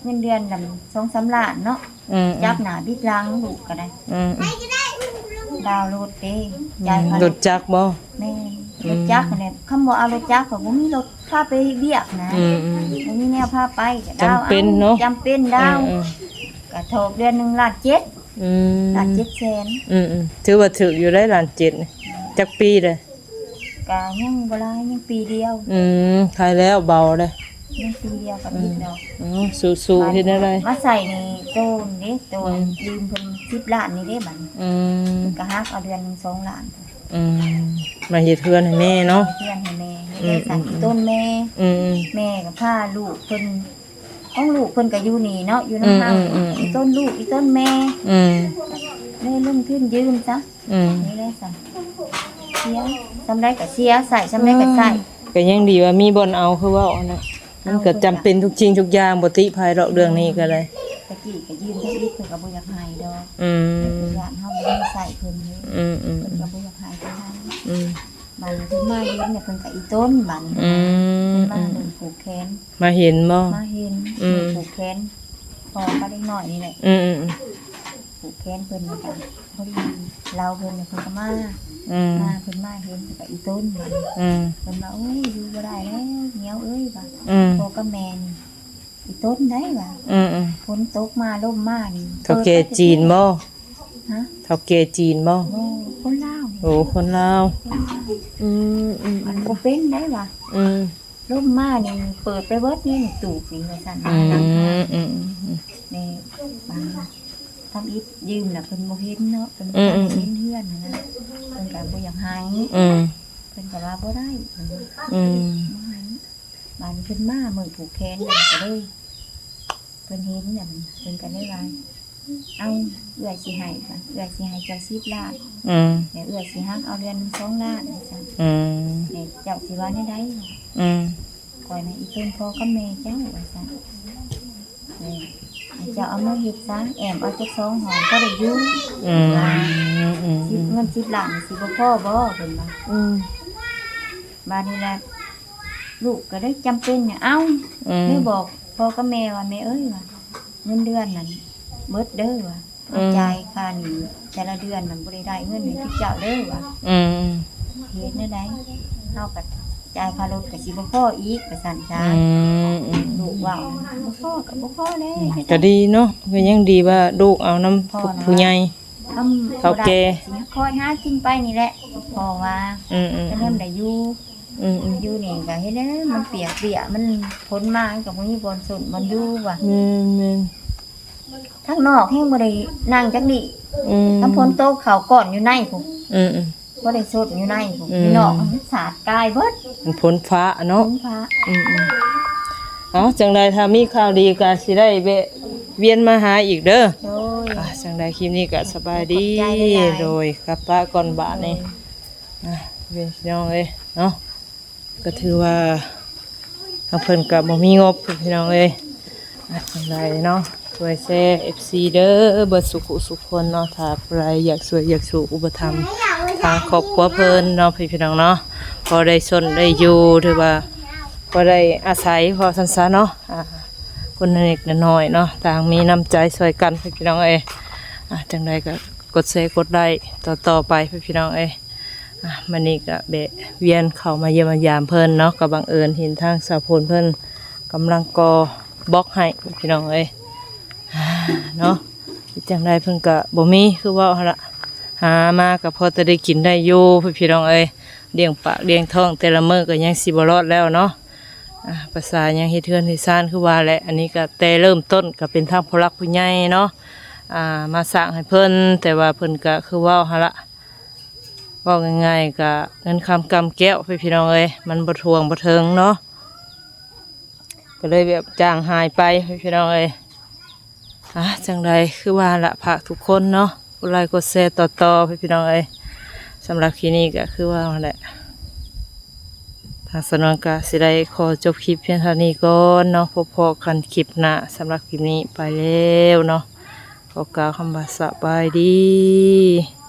ເງິນເດືອນນຳສອງສາມລ້ານເນາະ ອືມໆ ຈັບໜ້າບິດຫຼັງ ລູກກໍໄດ້ ອືມໆ ດາວລົດເດ້ ອືມ ຈ່າຍຄ່າລົດຈັກບໍ່? ແມ່ນ ອືມ ລົດຈັກຫັ້ນແຫຼະ ຄັນບໍ່ເອົາລົດຈັກກໍບໍ່ມີລົດພາໄປເຮັດວຽກນະ ອືມໆ ບໍ່ມີແນວພາໄປ ກໍດາວເອົາ ຈຳເປັນເນາະ ຈຳເປັນດາວ ເອີໆ ກະຖອກເດືອນໜຶ່ງລ້ານເຈັດ ອືມ ລ້ານເຈັດແສນ ອືມໆ ຖືວ່າຖືກຢູ່ໄດ໋ ລ້ານເຈັດນີ້ ຈັກປີເດ້? ກະຍັງບໍ່ຫຼາຍ ຍັງປີດຽວ ອືມ ໄຄແລ້ວ ເບົາເດ້ ຍັງປີດຽວກໍ ອືມ ຜິດດອກ ອືມ ສູ້ໆ ເຮັດແນວໃດ ມາໃສ່ນີ້ໂຕນເດ້ ໂຕນ ອືມ ຢືມເພິ່ນສິບລ້ານນີ້ເດ້ບັດນີ້ ອືມ ເພິ່ນກໍຫັກເອົາເດືອນໜຶ່ງສອງລ້ານ ອືມ ມາເຮັດເຮືອນໃຫ້ແມ່ເນາະ ເຮັດເຮືອນໃຫ້ແມ່ ອືມ ເຮັດໄດ້ສາມ ອືມ ຕົ້ນແມ່ ອືມ ແມ່ກໍພາລູກເພິ່ນ ຂອງລູກເພິ່ນກໍຢູ່ນີ້ເນາະ ຢູ່ນຳເຮົາ ອືມໆໆໆ ອີ່ຕົ້ນລູກ ອີ່ຕົ້ນແມ່ ອືມ ໄດ້ລົງທຶນຢືມຊະ ອືມ ນີ້ແຫຼະຊະ ສຽ ສ່ຳໃດກໍເສຍ ໃຊ້ສ່ຳໃດກໍໃຊ້ ກໍຍັງດີວ່າມີບ່ອນເອົາ ຄືເວົ້າຫັ້ນນະ ມັນກໍຈຳເປັນທຸກສິ່ງທຸກຢ່າງ ບໍ່ຕິໃຜດອກເລື່ອງນີ້ກໍໄດ້ ຕະກີ້ກໍຢືມທຳອິດ ເພິ່ນກໍບໍ່ຢາກໃຫ້ດອກ ອືມ ເພິ່ນຢ້ານເຮົາບໍ່ມີໃຊ້ເພິ່ນເດ້ ອືມໆ ເພິ່ນກໍບໍ່ຢາກໃຫ້ຄືກັນ ອືມ ບາດນີ້ເພິ່ນມາເຫັນແລ້ວ ເພິ່ນກໍອີຕົນບາດນີ້ ອືມ ເພິ່ນມາເບິ່ງຜູກແຂນ ມາເຫັນບໍ່? ມາເຫັນ ອືມ ຜູກແຂນພໍ່ກັບເດັກນ້ອຍນີ້ແຫຼະ ອືມໆໆ ຜູກແຂນເພິ່ນ ແລ້ວກໍພໍດີລາວເພິ່ນ ເພິ່ນກໍມາ ອືມ ມາ ເພິ່ນມາເຫັນ ເພິ່ນກໍອີຕົນ ອືມ ເພິ່ນວ່າ ໂອ້ຍ ຢູ່ບໍ່ໄດ້ແລ້ວ ເໝີຍເອີຍ ວ່າ ອືມ ພໍ່ກັບແມ່ນີ້ອີຕົນໄດ໋ ວ່າ ອືມໆ ຝົນຕົກມາ ລົມມານີ້ ເຖົ້າແກ່ຈີນບໍ່? ຮະ? ເຖົ້າແກ່ຈີນບໍ່? ບໍ່ ຄົນລາວ ໂອ້ ຄົນລາວ ຄົນລາວ ອືມໆໆ ມັນບໍ່ເປັນໄດ໋ ວ່າ ອືມ ລົມມານີ້ເປີດໄປເບິດນີ້ ຕູບນີ້ວ່າຊັ້ນ ອືມ ຫຼັງຄາ ອືມ ແມ່ບາງທຳອິດຢືມແລ້ວເພິ່ນບໍ່ເຫັນເນາະ ເພິ່ນ ອືມ ບໍ່ທັນໄດ້ເຫັນເຮືອນຫັ້ນນະ ເພິ່ນກໍບໍ່ຢາກໃຫ້ ອືມ ເພິ່ນກໍວ່າບໍ່ໄດ້ ອືມ ບໍ່ໃຫ້ ບາດນີ້ເພິ່ນມາມື້ຜູກແຂນນັ້ນກໍເລີຍ ເພິ່ນເຫັນນັ້ນ ເພິ່ນກໍເລີຍວ່າ ເອົາ ເອື້ອຍຊິໃຫ້ ເອື້ອຍຊິໃຫ້ເຈົ້າສິບລ້ານ ອືມ ແລ້ວເອື້ອຍຊິຫັກເອົາເດືອນໜຶ່ງສອງລ້ານ ວ່າຊັ້ນ ອືມ ແລ້ວເຈົ້າຊິວ່າແນວໃດ? ອືມ ຂ້ອຍນະອີຕົນພໍ່ກັບແມ່ເຈົ້າ ວ່າຊັ້ນ ເອີ ໃຫ້ເຈົ້າເອົາມາເຮັດຊະ ແອ້ມເອົາຈັກສອງຫ້ອງ ພໍໄດ້ຢູ່ ອືມ ວ່າ ອືມ ສິບ ເງິນສິບລ້ານນີ້ຊິບໍ່ພໍບໍ່? ເພິ່ນວ່າ ອືມ ບາດນີ້ແຫຼະ ລູກກໍເລີຍຈຳເປັນ ເອົາ ອືມ ເລີຍບອກພໍ່ກັບແມ່ວ່າ ແມ່ເອີຍ ວ່າ ເງິນເດືອນນັ້ນເບິດເດີວ່າ ອືມ ຈ່າຍຄ່າໜີ້ແຕ່ລະເດືອນນັ້ນ ບໍ່ໄດ້ໄດ້ເງິນໃຫ້ເຈົ້າເດີວ່າ ອືມ ເຮັດແນວໃດ ເຮົາກໍຈ່າຍຄ່າລົດກໍຊິບໍ່ພໍອີກ ວ່າຊັ້ນຊະ ອືມ ອືມ ລູກເວົ້າ ບໍ່ພໍກໍບໍ່ພໍແຫຼະ ອືມ ກໍດີເນາະ ກໍຍັງດີວ່າລູກເອົານຳຜູ້ໃຫຍ່ ທຳ ເຖົ້າແກ່ ຊິຄອຍຫາກິນໄປນີ້ແຫຼະ ເພາະວ່າ ອືມໆໆ ກໍຍັງໄດ້ຢູ່ ອືມໆ ຢູ່ນີ້ກໍເຮັດແນວໃດ ມັນປຽກເປຍ ມັນຝົນມາ ມັນກໍບໍ່ມີບ່ອນຊົນບ່ອນຢູ່ວ່າ ແມ່ນໆ ທາງນອກແຮງບໍ່ໄດ້ນັ່ງຈັກນີ້ ອືມ ຄັນຝົນຕົກເຂົ້າກ້ອນຢູ່ໃນພຸ້ນ ອືມໆ ບໍ່ໄດ້ຊົນຢູ່ໃນພຸ້ນ ອືມ ຢູ່ນອກມັນສາດກາຍເບິດ ມັນຝົນຟ້າເນາະ ຝົນຟ້າ ອືມໆ ເອົາ ຈັ່ງໃດຖ້າມີຂ່າວດີກໍຊິໄດ້ແວະວຽນມາຫາອີກເດີ ໂດຍ ອ່າ ຈັ່ງໃດຄລິບນີ້ກໍສະບາຍດີ ຂອບໃຈຫຼາຍໆ ໂດຍ ກັບປະກ່ອນບາດນີ້ ໂດຍ ອ່າ ເປັນພີ່ນ້ອງເອີຍເນາະ ກໍຖືວ່າທາງເພິ່ນກໍບໍ່ມີງົບ ພີ່ນ້ອງເອີຍ ອ່າ ຈັ່ງໃດເນາະ ຊ່ວຍແຊເອັຟຊີເດີ ເບິດສຸຂູສຸຄົນເນາະ ຖ້າຜູ້ໃດຢາກຊ່ວຍຢາກສູ່ອຸປະຖຳທາງຄອບຄົວເພິ່ນເນາະ ພີ່ນ້ອງເນາະ ພໍໄດ້ຊົນໄດ້ຢູ່ ຖືວ່າພໍໄດ້ອາໄສ ເວົ້າຊັ້ນຊະເນາະ ອ່າ ຄົນເລັກນ້ອຍເນາະ ຕ່າງມີນ້ຳໃຈຊ່ວຍກັນ ພີ່ນ້ອງເອີຍ ອ່າ ຈັ່ງໃດກໍກົດແຊກົດໄລ້ຕໍ່ໆໄປ ພີ່ນ້ອງເອີຍ ອ່ະ ມື້ນີ້ກະແວະວຽນເຂົ້າມາຢ້ຽມມາຢາມເພິ່ນເນາະ ກະບັງເອີນເຫັນທາງສາວໂພນເພິ່ນກຳລັງກໍ່ບລັອກໃຫ້ພີ່ນ້ອງເອີຍ ອ່າ ເນາະ ເຮັດຈັ່ງໃດເພິ່ນກະບໍ່ມີ ຄືເວົ້າຫັ້ນລະ ຫາມາກະພໍແຕ່ໄດ້ກິນໄດ້ຢູ່ພີ່ນ້ອງເອີຍ ລ້ຽງປາກລ້ຽງທ້ອງແຕ່ລະມື້ກະຍັງຊິບໍ່ລອດແລ້ວເນາະ ອ່າ ພາສາຍັງເຮັດເຮືອນເຮັດຊານຄືວ່າແຫຼະ ອັນນີ້ກະແຕ່ເລີ່ມຕົ້ນກະເປັນທາງຜູ້ຫຼັກຜູ້ໃຫຍ່ເນາະ ອ່າ ມາສ້າງໃຫ້ເພິ່ນ ແຕ່ວ່າເພິ່ນກະຄືເວົ້າຫັ້ນລະ ເວົ້າງ່າຍໆ ກະເງິນຄຳກຳແກ້ວ ພີ່ນ້ອງເອີຍ ມັນບໍ່ຖ້ວງບໍ່ເຖິງເນາະ ກໍເລີຍແບບຈາງຫາຍໄປ ພີ່ນ້ອງເອີຍ ອ່າ ຈັ່ງໃດຄືວ່າລະ ຝາກທຸກຄົນເນາະ ກົດໄລ້ກົດແຊຕໍ່ໆ ພີ່ນ້ອງເອີຍ ສຳລັບຄລິບນີ້ກໍຄືວ່າຫັ້ນແຫຼະ ທາງສາວນວນກໍຊິໄດ້ຂໍຈົບຄລິບພຽງເທົ່ານີ້ກ່ອນເນາະ ພົບພໍ້ກັນຄລິບໜ້າ ສຳລັບຄລິບນີ້ໄປແລ້ວເນາະ ຂໍກ່າວຄຳວ່າສະບາຍດີ.